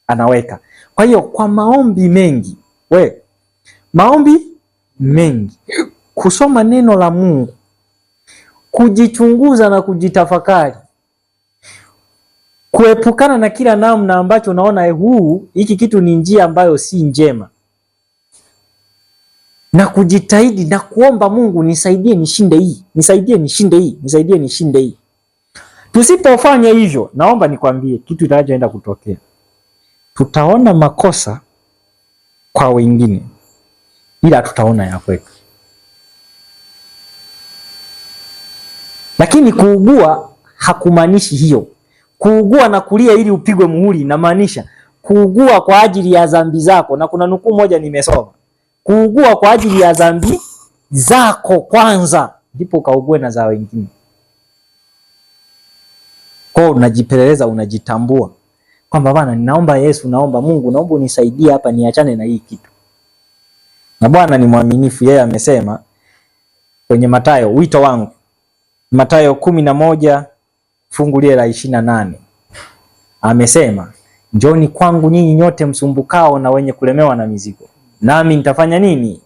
anaweka. Kwa hiyo kwa maombi mengi, maombi mengi, kusoma neno la Mungu, kujichunguza na kujitafakari, kuepukana na kila namna ambacho unaona huu hiki kitu ni njia ambayo si njema, na kujitahidi na kuomba Mungu, nisaidie nishinde hii, nisaidie nishinde hii, nisaidie nishinde hii. Tusipofanya hivyo, naomba nikwambie kitu kitakachoenda kutokea. Tutaona makosa kwa wengine, ila tutaona ya kwetu. Lakini kuugua hakumaanishi hiyo. Kuugua na kulia ili upigwe muhuri inamaanisha kuugua kwa ajili ya dhambi zako, na kuna nukuu moja nimesoma, kuugua kwa ajili ya dhambi zako kwanza, ndipo ukaugue na za wengine. Kwa unajipeleleza, unajitambua kwamba bwana, ninaomba Yesu, naomba Mungu, naomba unisaidie hapa niachane na hii kitu. Na Bwana ni mwaminifu, yeye amesema kwenye Mathayo, wito wangu, Mathayo 11 fungu lile la 28, amesema njoni kwangu nyinyi nyote msumbukao na wenye kulemewa na mizigo, nami nitafanya nini?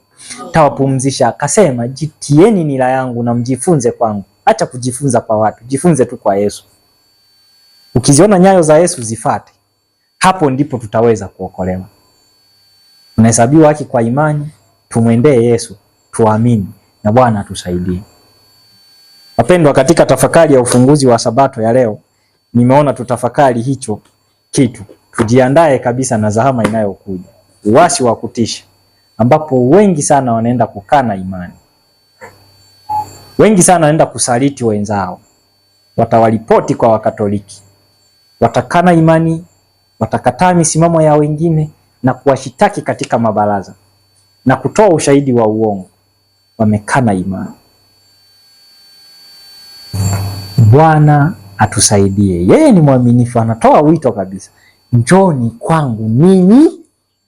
Tawapumzisha. Akasema jitieni nira yangu na mjifunze kwangu. Acha kujifunza kwa watu, jifunze tu kwa Yesu. Ukiziona nyayo za Yesu zifate, hapo ndipo tutaweza kuokolewa. Tunahesabiwa haki kwa imani, tumwendee Yesu, tuamini na Bwana atusaidie. Wapendwa, katika tafakari ya ufunguzi wa Sabato ya leo, nimeona tutafakari hicho kitu. Tujiandae kabisa na zahama inayokuja, uasi wa kutisha, ambapo wengi sana wanaenda kukana imani, wengi sana wanaenda kusaliti wenzao, watawalipoti kwa Wakatoliki, watakana imani, watakataa misimamo ya wengine na kuwashitaki katika mabaraza na kutoa ushahidi wa uongo. Wamekana imani. Bwana atusaidie. Yeye ni mwaminifu, anatoa wito kabisa, njoni kwangu ninyi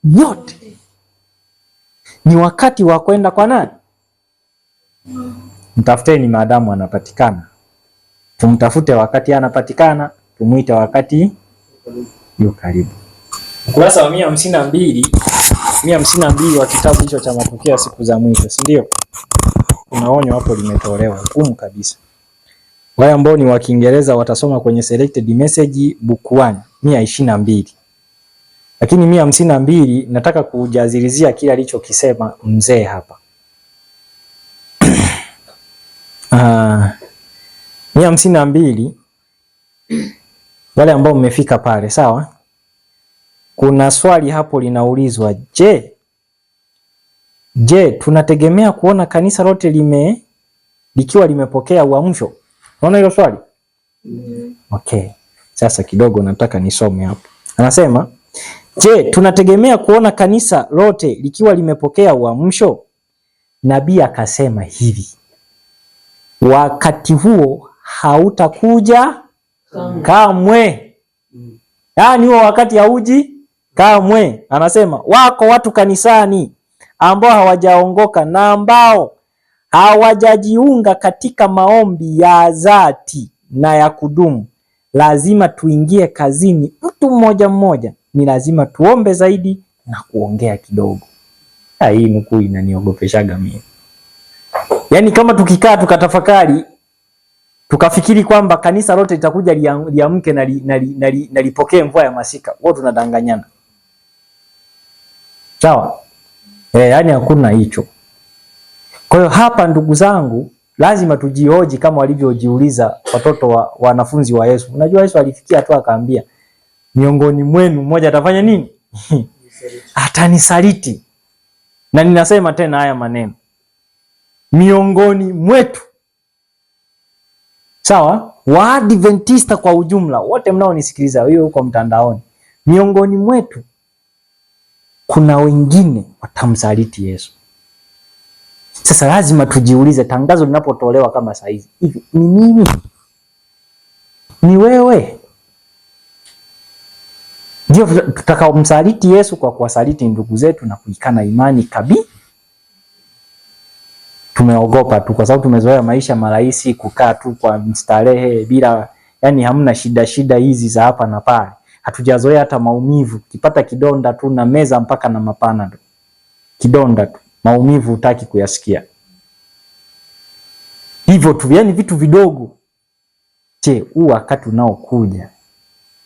nyote. Ni wakati wa kwenda kwa nani? Mtafuteni maadamu anapatikana. Tumtafute wakati anapatikana, tumuite wakati yu karibu. Ukurasa wa 152, 152 wa kitabu hicho cha Matukio ya Siku za Mwisho, si ndio? Kuna onyo hapo limetolewa, gumu kabisa. Wale ambao ni wa Kiingereza watasoma kwenye selected message book 1 122. Lakini 152 nataka kujazilizia kile alichokisema mzee hapa. 152, wale ambao mmefika pale, sawa? Kuna swali hapo linaulizwa, je, tunategemea kuona kanisa lote likiwa limepokea uamsho? Unaona hilo swali? Mm. Okay. Sasa kidogo nataka nisome hapo. Anasema, je, tunategemea kuona kanisa lote likiwa limepokea uamsho? Nabii akasema hivi, wakati huo hautakuja kamwe. Yaani huo wakati hauji kamwe. Anasema wako watu kanisani ambao hawajaongoka na ambao hawajajiunga katika maombi ya dhati na ya kudumu. Lazima tuingie kazini mtu mmoja mmoja, ni lazima tuombe zaidi na kuongea kidogo. Hii nukuu inaniogopeshaga mimi. Yaani kama tukikaa tukatafakari tukafikiri kwamba kanisa lote litakuja liamke na lipokee mvua ya masika, wao tunadanganyana. Sawa? Yaani hakuna hicho. Kwa hiyo hapa ndugu zangu, lazima tujihoji kama walivyojiuliza watoto wa wanafunzi wa Yesu. Unajua Yesu alifikia tu akaambia, miongoni mwenu mmoja atafanya nini? Atanisaliti. Na ninasema tena haya maneno, miongoni mwetu, sawa, Waadventista kwa ujumla, wote mnaonisikiliza hiyo huko mtandaoni, miongoni mwetu kuna wengine watamsaliti Yesu. Sasa lazima tujiulize, tangazo linapotolewa kama saizi hivi, ni mimi? Ni wewe? Ndio tutakaomsaliti Yesu kwa kuwasaliti ndugu zetu na kuikana imani kabisa? Tumeogopa tu kwa sababu tumezoea maisha marahisi, kukaa tu kwa mstarehe bila, yani hamna shida shida hizi za hapa na pale. Hatujazoea hata maumivu, kipata kidonda tu na meza mpaka na mapana tu. Kidonda tu, maumivu hutaki kuyasikia. Hivyo tu, yani vitu vidogo. Je, huu wakati unaokuja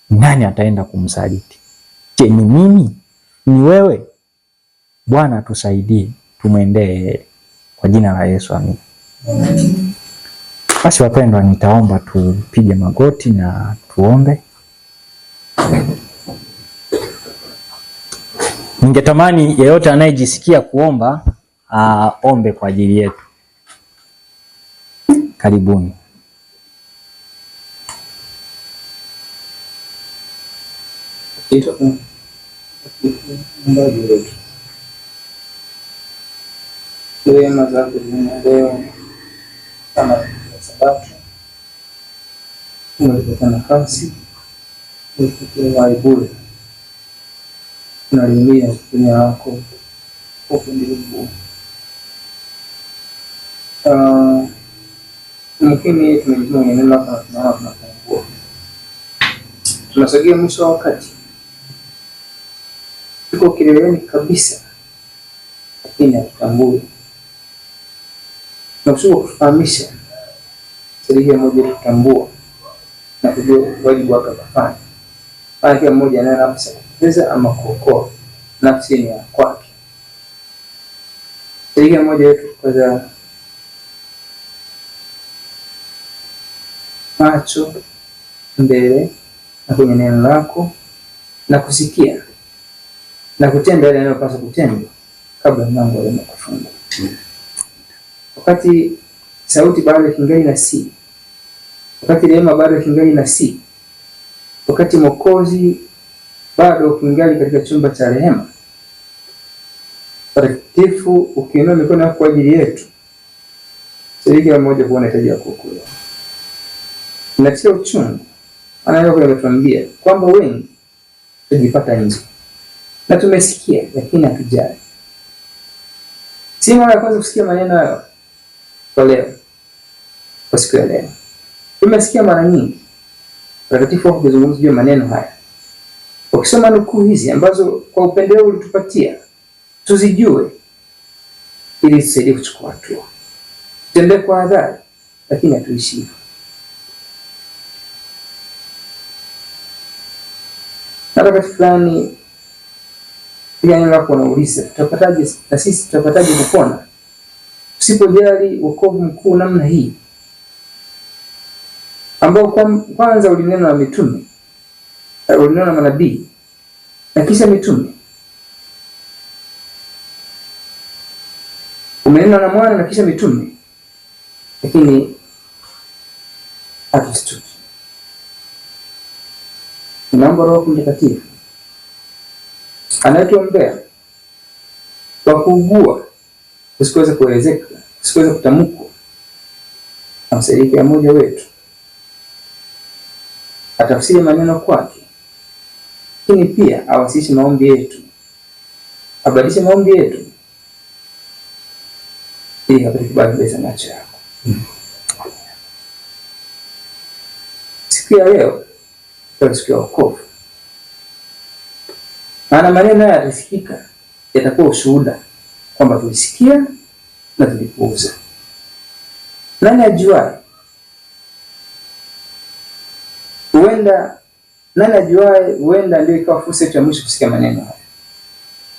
nani ataenda kumsaliti? Je, ni mimi? Ni wewe? Bwana atusaidie, tumwendee kwa jina la Yesu, amina. Basi wapendwa, nitaomba tupige magoti na tuombe. Ningetamani yeyote anayejisikia kuomba aombe kwa ajili yetu. Karibuni. Muumbaji wetu, rehema zako leo kama ya Sabato umetupatia nafasi, umetupatia uhai bure, tunalimia kutumia wako kwa upendeleo mkuu. Mkini tumejituma kwenye neno lako na tunaona tunapungua, tunasogea mwisho wa wakati, tuko kileleni kabisa, lakini hatutambui. Tunakushukuru kutufahamisha, saidia mmoja kutambua na kujua wajibu wake kufanya. Maana kila mmoja anayo nafsi ya kupoteza ama kuokoa, nafsi ni ya kwake. Saidia mmoja wetu kukaza macho mbele na kwenye neno lako na kusikia na kutenda yale yanayopaswa kutendwa kabla mlango wa rehema kufungwa. Wakati sauti bado kingali na si, wakati rehema bado kingali na si, wakati Mwokozi bado kingali katika chumba cha rehema, Mtakatifu ukiinua mikono yako kwa ajili yetu, saidia mmoja kuona hitaji la kuokolewa. Inatia uchungu, maana yako imetuambia kwamba wengi tutajipata nje, na tumesikia lakini hatujali. Si mara ya kwanza kusikia maneno hayo kwa leo, kwa siku ya leo tumesikia mara nyingi Mtakatifu wako kuzungumza juu ya maneno haya. Ukisoma nukuu hizi ambazo kwa upendeleo ulitupatia tuzijue, ili tusaidie kuchukua hatua, tutembee kwa hadhari, lakini hatuishi hivyo. Hata wakati fulani pia neno lako wanauliza, tutapataje na sisi tutapataje kupona usipojali wokovu mkuu namna hii ambao kwanza ulinena na mitume, ulinena na manabii na kisha mitume, umenena na mwana na kisha mitume, lakini hatustuki. Naomba Roho Mtakatifu anayetuombea kwa kuugua kusikuweza kuelezeka, kusikuweza kutamkwa, amsaidie kila mmoja wetu atafsiri maneno kwake, lakini pia awasilishe maombi yetu, abadilishe maombi yetu ili apate kibali mbele za macho yako. Siku ya leo itakuwa siku ya wokovu, maana maneno haya yatasikika, yatakuwa ushuhuda kwamba tulisikia na tulipuuza. Nani ajuaye? Huenda, nani ajuaye, huenda ndio ikawa fursa yetu ya mwisho kusikia maneno haya.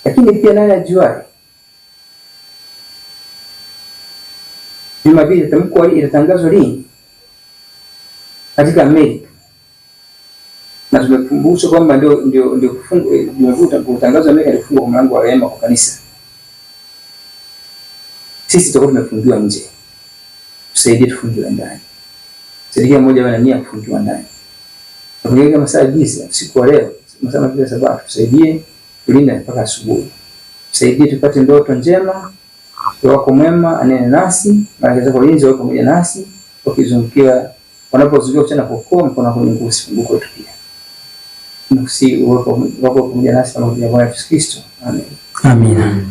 Lakini pia nani ajuaye, Jumapili itatamkwa, itatangazwa lini katika Amerika, na tumekumbushwa kwamba ndio kutangazwa Amerika ndio kufungwa kwa mlango wa rehema kwa kanisa. Sisi tutakuwa tumefungiwa nje, tusaidie tufungiwe ndani. Saidia mmoja awe na nia kufungiwa ndani. Tunakuja masaa giza usiku wa leo, masaa ya Sabato, tusaidie tulinde mpaka asubuhi. Tusaidie tupate ndoto njema, Roho wako mwema anene nasi, baraka zako ulinzi wako pamoja nasi, wakizungukia wanapozungukia kuchana kuokoa, mkono wako ni nguvu usifunguke kwetu pia. Tunakusihi uwepo wako pamoja nasi kama vile Bwana Yesu Kristo. Amen. Amina.